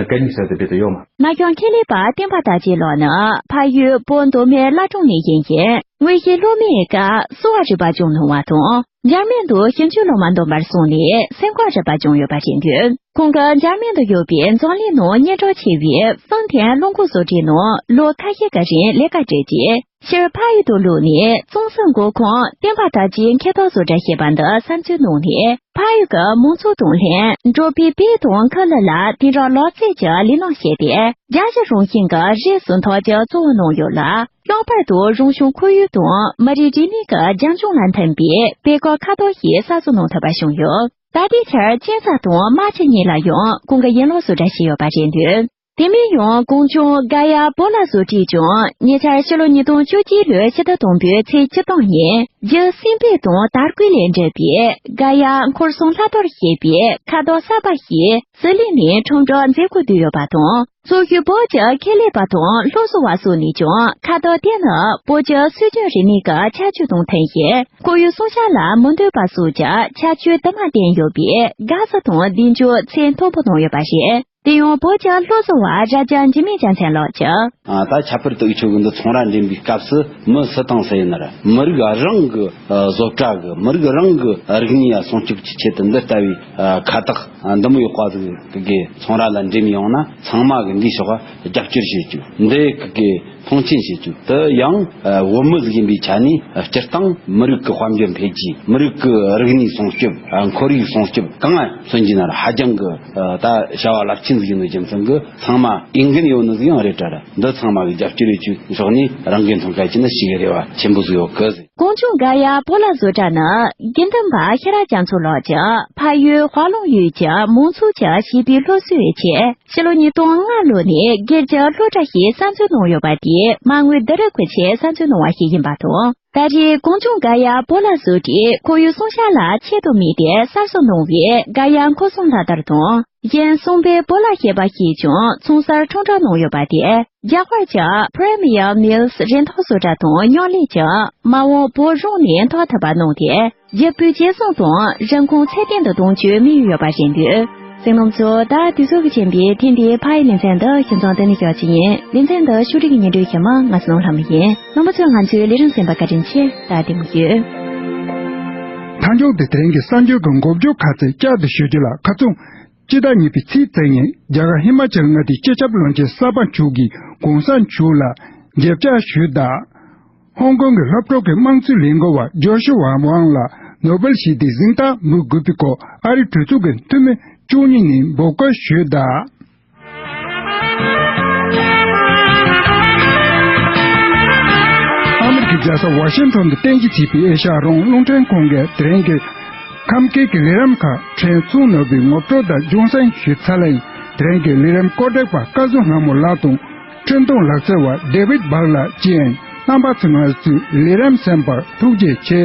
གད་སྙིགས་ཟེར་དེ་རྦད་དེ་ཡོད་མ། ན་གཞོན་ཁེ་ལས་པ་བསྟན་པ་དར་རྒྱས་ལགས་ནི་ཕ་ཡུལ་བོད་མདོ་སྨད་བླ་བྲང་ནས་ཡིན་ཞིང་། དངོས་གཞིའི་སློབ་མའི་སྐབས་གསོ་བ་རིག་པ་སྦྱོང་གནང་བ་དང་། འཇར་མན་དུ་ཞིབ་འཇུག་སློབ་མ་འདེམས་པར་སོང་ནས་སེམས་ཁམས་རིག་པ་སྦྱོང་ཡོད་པ་རེད་འདུག་ཁོང་གིས་འཇར་མན་དུ་ཡོད་པའི་འཛམ་གླིང་ནང་སྙན་གྲགས་ཆེ་བའི་ཧྥང་ཐན་རླངས་འཁོར་བཟོ་གྲྭའི་ནང་ལོ་ཁ་ཤས་ཀྱི་རིང་ལས་ཀ་བགྲེས་རྗེས། ཕྱིར་ཕ་ཡུལ་དུ་ལོག་ནས་གཙང་གསུམ་མགོ་ཁུངས་བསྟན་པ་དར་རྒྱས་མཁས་ཐོག་བཟོ་གྲྭ་ཞེས་པ་འདི་གསར་འཛུགས་གནང་ནས། ཕ་ཡུལ་གྱི་མང་ཚོགས་དང་ལྷན་འབྲོག་པའི་བེའུ་དང་ཁུ་ལུ་ལ་དེང་རབས་ལག་རྩལ་གྱི་ལས་རྣམ་བཤད་དེ། རྒྱལ་སྤྱི་རང་བཞིན་གྱི་རིགས་སུ་མཐུན་རྒྱུ་གཙོ་བོར་གནང་ཡོད་ལ། ལྷག་པར་དུ་རང་བྱུང་ཁོར་ཡུག་དང་མི་རིགས་རིག་གནས་ཀྱི་རྒྱབ་ལྗོངས་ལ་མཐུན་པའི་སྤེལ་ཀ་ཁ་དོག་ཞིག་གསར་བཟོ་གནང་ཐུབ་པ་བྱུང་ཡོད། ད་ལྟའི་ཆར་གཅན་ཚ་དང་རྨ་ཆུ་གཉིས་ལ་ཡང་ཁོང་གིས་ཡན་ལག་བཟོ་གྲྭ་ཞིག་ཡོད་པ་རེད་འདུག་དེ་མིན་ཡང་གངས་ལྗོངས་ག་ཡ་པོ་ལ་བཟོ་གྲྭས་ཀྱང་ཉེ་ཆར་ཕྱི་ལོ་ཉིས་སྟོང་བཅུ་གཅིག་ལོའི་ཕྱི་ཟླ་དང་པོའི་ཚེས་བཅུ་སྟོང་ཉིན་རྒྱུ་སྲིན་བལ་དང་དར་གོས་ལས་གྲུབ་པའི་ག་ཡ་འཁོར་གསུམ་ལྷ་གཏོར་ཞེས་པའི་ཁ་དོག་གསར་པ་ཞིག་ཟི་ལིང་ནས་ཁྲོམ་སྒྲིག་མཛད་སྒོ་བསྡུས་ཡོད་པ་དང་། སོག་ཡུལ་བོད་ཀྱི་ཁེ་ལས་པ་དང་སློབ་གསོ་བ་སོགས་ནས་ཀྱང་ཁ་དོག་དེ་ནི་བོད་ཀྱི་སྲོལ་རྒྱུན་རིག་གནས་ཀྱི་ཁྱད་ཆོས་དང་མཐུན་ཞིང་། ཁོར་ཡུག་སྲུང་སྐྱོབ་ལ་མི་འདོད་པ་སོགས་ཀྱི་ཁྱད་ཆོས་དུ་མ་ལྡན་ཡོད་པའི་དགའ་བསུ་དང་གདེང་འཇོག་ཚད་མཐོན་པོ་གནང་ཡོད་པ་རེད། དེ་ཡང་བོད་ཀྱི་སློབ་གསོ་བ་རྭ་རྒྱ་འཇིགས་མེད་རྒྱལ་མཚན་ལགས་ཀྱིས། ཨ། ད་ཁྱད་པར་དུ་འུ་ཆོ་གི་འདི་ཚོང་ར་འགྲིམ་པའི་སྐབས་སུ་མི་སུ་དང་སུ་ཡིན་ན་ར་མི་རིགས་རང་གི་ཨ་བཟོ་གྲྭ་གི་མི་རིགས་རང་གི་རིག་གནས་ཡ་སྲུང་སྐྱོབ་ཀྱི་ཆེད་དུ་འདི་ལྟ་བུའི་ཨ་ཁ་བཏགས་ཨ་འདི་མོ་ཡོད་པ་ཟིག་གི་ཚོང་ར་ལ་འགྲིམ་ཡོང་ན་ཚང་མ་གི་འདིའི་ཕྱོགས་རྒྱབ་སྐྱོར་བྱེད་རྒྱུ། འདི་གི་མཐོང་ཆེན་བྱེད་རྒྱུ་དེ་ཡང་ཨ་བོད་མི་ཟིག་ཡིན་པའི་ཆ་ནས་སྤྱིར་བཏང་མི་རིགས་ཀྱི་དཔལ་འབྱོར་འཕེལ་རྒྱས། མི་རིགས་ཀྱི་རིག་གནས་སྲུང་སྐྱོབ། ཨ་ཁོར་ཡུག་སྲུང་སྐྱོབ་གང་ང་མཚོན་རྒྱུ་ན་ར་ཧ་ཅང་གི་ཨ་ད་བྱ་བ་རླབས་ཆེན་ཟིག་ཡིན་ནོ་རྒྱུ་མཚན་གྱིས་ཚང་མ་འོས་འགན་ཡོད་ནི་ཟིག་ཡང་རེད་དྲ་ར། འདི་ཚང་མ་གི་རྒྱབ་སྐྱོར་ཡོད་རྒྱུའི་ཕྱོགས་ནས་རང་འགན་མཐོང་མཁན་གྱི་ནི་ཞིག་རེ་བ་ཆེན་པོ་ཟིག་ཡོད་གི་ཟེར། གངས་ལྗོངས་ག་ཡ་པོ་ལ་བཟོ་གྲྭ་ནི་དགེ་འདུན་པ་ཤེས་རབ་རྒྱ་མཚོ་ལགས་ཀྱིས་ཕ་ཡུལ་ཧྭ་ལུང་ཡུལ་གྱི་མང་ཚོགས་ཀྱི་བྱིས་པའི་སློབ་གསོའི་ཆེད་ཕྱི་ལོ་ཉིས་སྟོང་ལྔ་ལོ་ནས་སྒེར་གྱི་སློབ་གྲྭ་ཞིག་གསར་འཛུགས་གནང་ཡོད་པ་དེ་མ་དངུལ་བསྡུ་རུབ་ཀྱི་ཆེད་གསར་འཛུགས་གནང་བ་ཞིག་ཡིན་པ་དང་། ད་རེས་གངས་ལྗོངས་ག་ཡ་པོ་ལ་བཟོ་གྲྭས་ཁོར་ཡུག་སྲུང་སྐྱོབ་ལ་ཆེད་དུ་དམིགས་ཏེ་གསར་བཟོ་གནང་བའི་ག་ཡ་འཁོར་གསུམ་ལྷ་དར་དང་། གཞན་གསུམ་པའི་པོ་ལ་ཞེས་པ་ཞིག་ཀྱང་ཚོང་གསར་ཁྲོམ་སྒྲིག་གནང་ཡོད་པ་དེ། རྒྱ་གར་གྱི་Premier Mills་རིན་ཐང་བཟོ་གྲྭ་དང་མཉམ་ལས་ཀྱིས་མ་འོངས་བོད་རང་ནས་འཐོར་ཐུབ་པ་གནང་སྟེ། རྒྱུ་སྤུས་ཇེ་བཟང་དང་རིན་གོང་ཚད་ལྡན་དུ་གཏོང་རྒྱུའི་དམིགས་ཡུལ་ཡོད་པ་རེད་འདུག་གསན་མཁན་ཚོ། ད་དུས་ཚོད་ཀྱིས་རྐྱེན་པས་ཐེངས་འདིའི་ཕ་ཡི་ལེ་ཚན་འདི་ཁྱིམ་ཚང་དེ་ནས་བཞག་རྒྱུ་ཡིན། ལེ་ཚན་འདི་ཕྱོགས་སྒྲིག་གིས་སྙན་སྒྲོན་ཞུ་མཁན་ང་བསོད་ནམས་ལྷ་མོ་ཡིན། རྣམ་པ་ཚོས་ང་ཚོའི་ལས་རིམ་གསན་པར་བཀའ་དྲིན་ཆེ། ད་བདེ་མོ་བྱོས། མཐའ་མཇུག་ཏུ་དེ་རིང་གི་གསར་འགྱུར་གྱི་འགོ་བརྗོད་ཁག་ཅིག་བསྐྱར་དུ་ཞུ་རྒྱུ་ལ། ཁ་རྩང་སྤྱི་ཟླ་གཉིས་པའི་ཚེས་བཅུ་ཉིན་རྒྱ་གར་ཧི་མ་ཅལ་མངའ་སྡེའི་སྤྱི་ཁྱབ་བློན་ཆེན་གསར་པ་མཆོག་གིས་གོང་ས་མཆོག་ལ་མཇལ་བཅར་ཞུས་གདའ། ཧོང་ཀོང་གི་སློབ་གྲོགས་ཀྱི་དམངས་གཙོའི་ལས་འགུལ་བ་ཇོ་ཤུ་ཝ་ཝང་ལ་ནོ་བེལ་ཞི་བདེའི་གཟེངས་རྟགས་འབུལ་དགོས་པའི་སྐོར་ཨ་རིའི་གྲོས་ཚོགས་ཀྱི་འཐུས་མི་བཅུ་གཉིས་ནས་འབོད་སྐུལ་ཞུས་གདའ། ཨ་མི་རི་ཀའི་རྒྱལ་ས་ཝ་ཤིང་ཊོན་དུ་རྟེན་གཞི་བྱས་པའི་ཨེ་ཤ་ཡ་རང་དབང་རླུང་འཕྲིན་ཁང་གིས་དེ་རིང་གི་ཁམས་སྐད་ཀྱི་ལས་རིམ་ཁག་ཕྲན་ཚུགས་ནོར་བུའི་ངོ་སྤྲོད་དང་སྦྱོང་གསན་ཞུས་ཚར་ལ། དེ་རིང་གི་ལས་རིམ་བཀོད་སྒྲིག་པ་སྐལ་བཟང་ལྷ་མོ་ལགས་དང་འཕྲིན་གཏོང་ལག་རྩལ་བ་ཌེ་ཝིད་བྷག་ལགས་བཅས། རྣམ་པ་ཚོས་ང་ཚོའི་ལས་རིམ་གསན་པར་ཐུགས་རྗེ་ཆེ།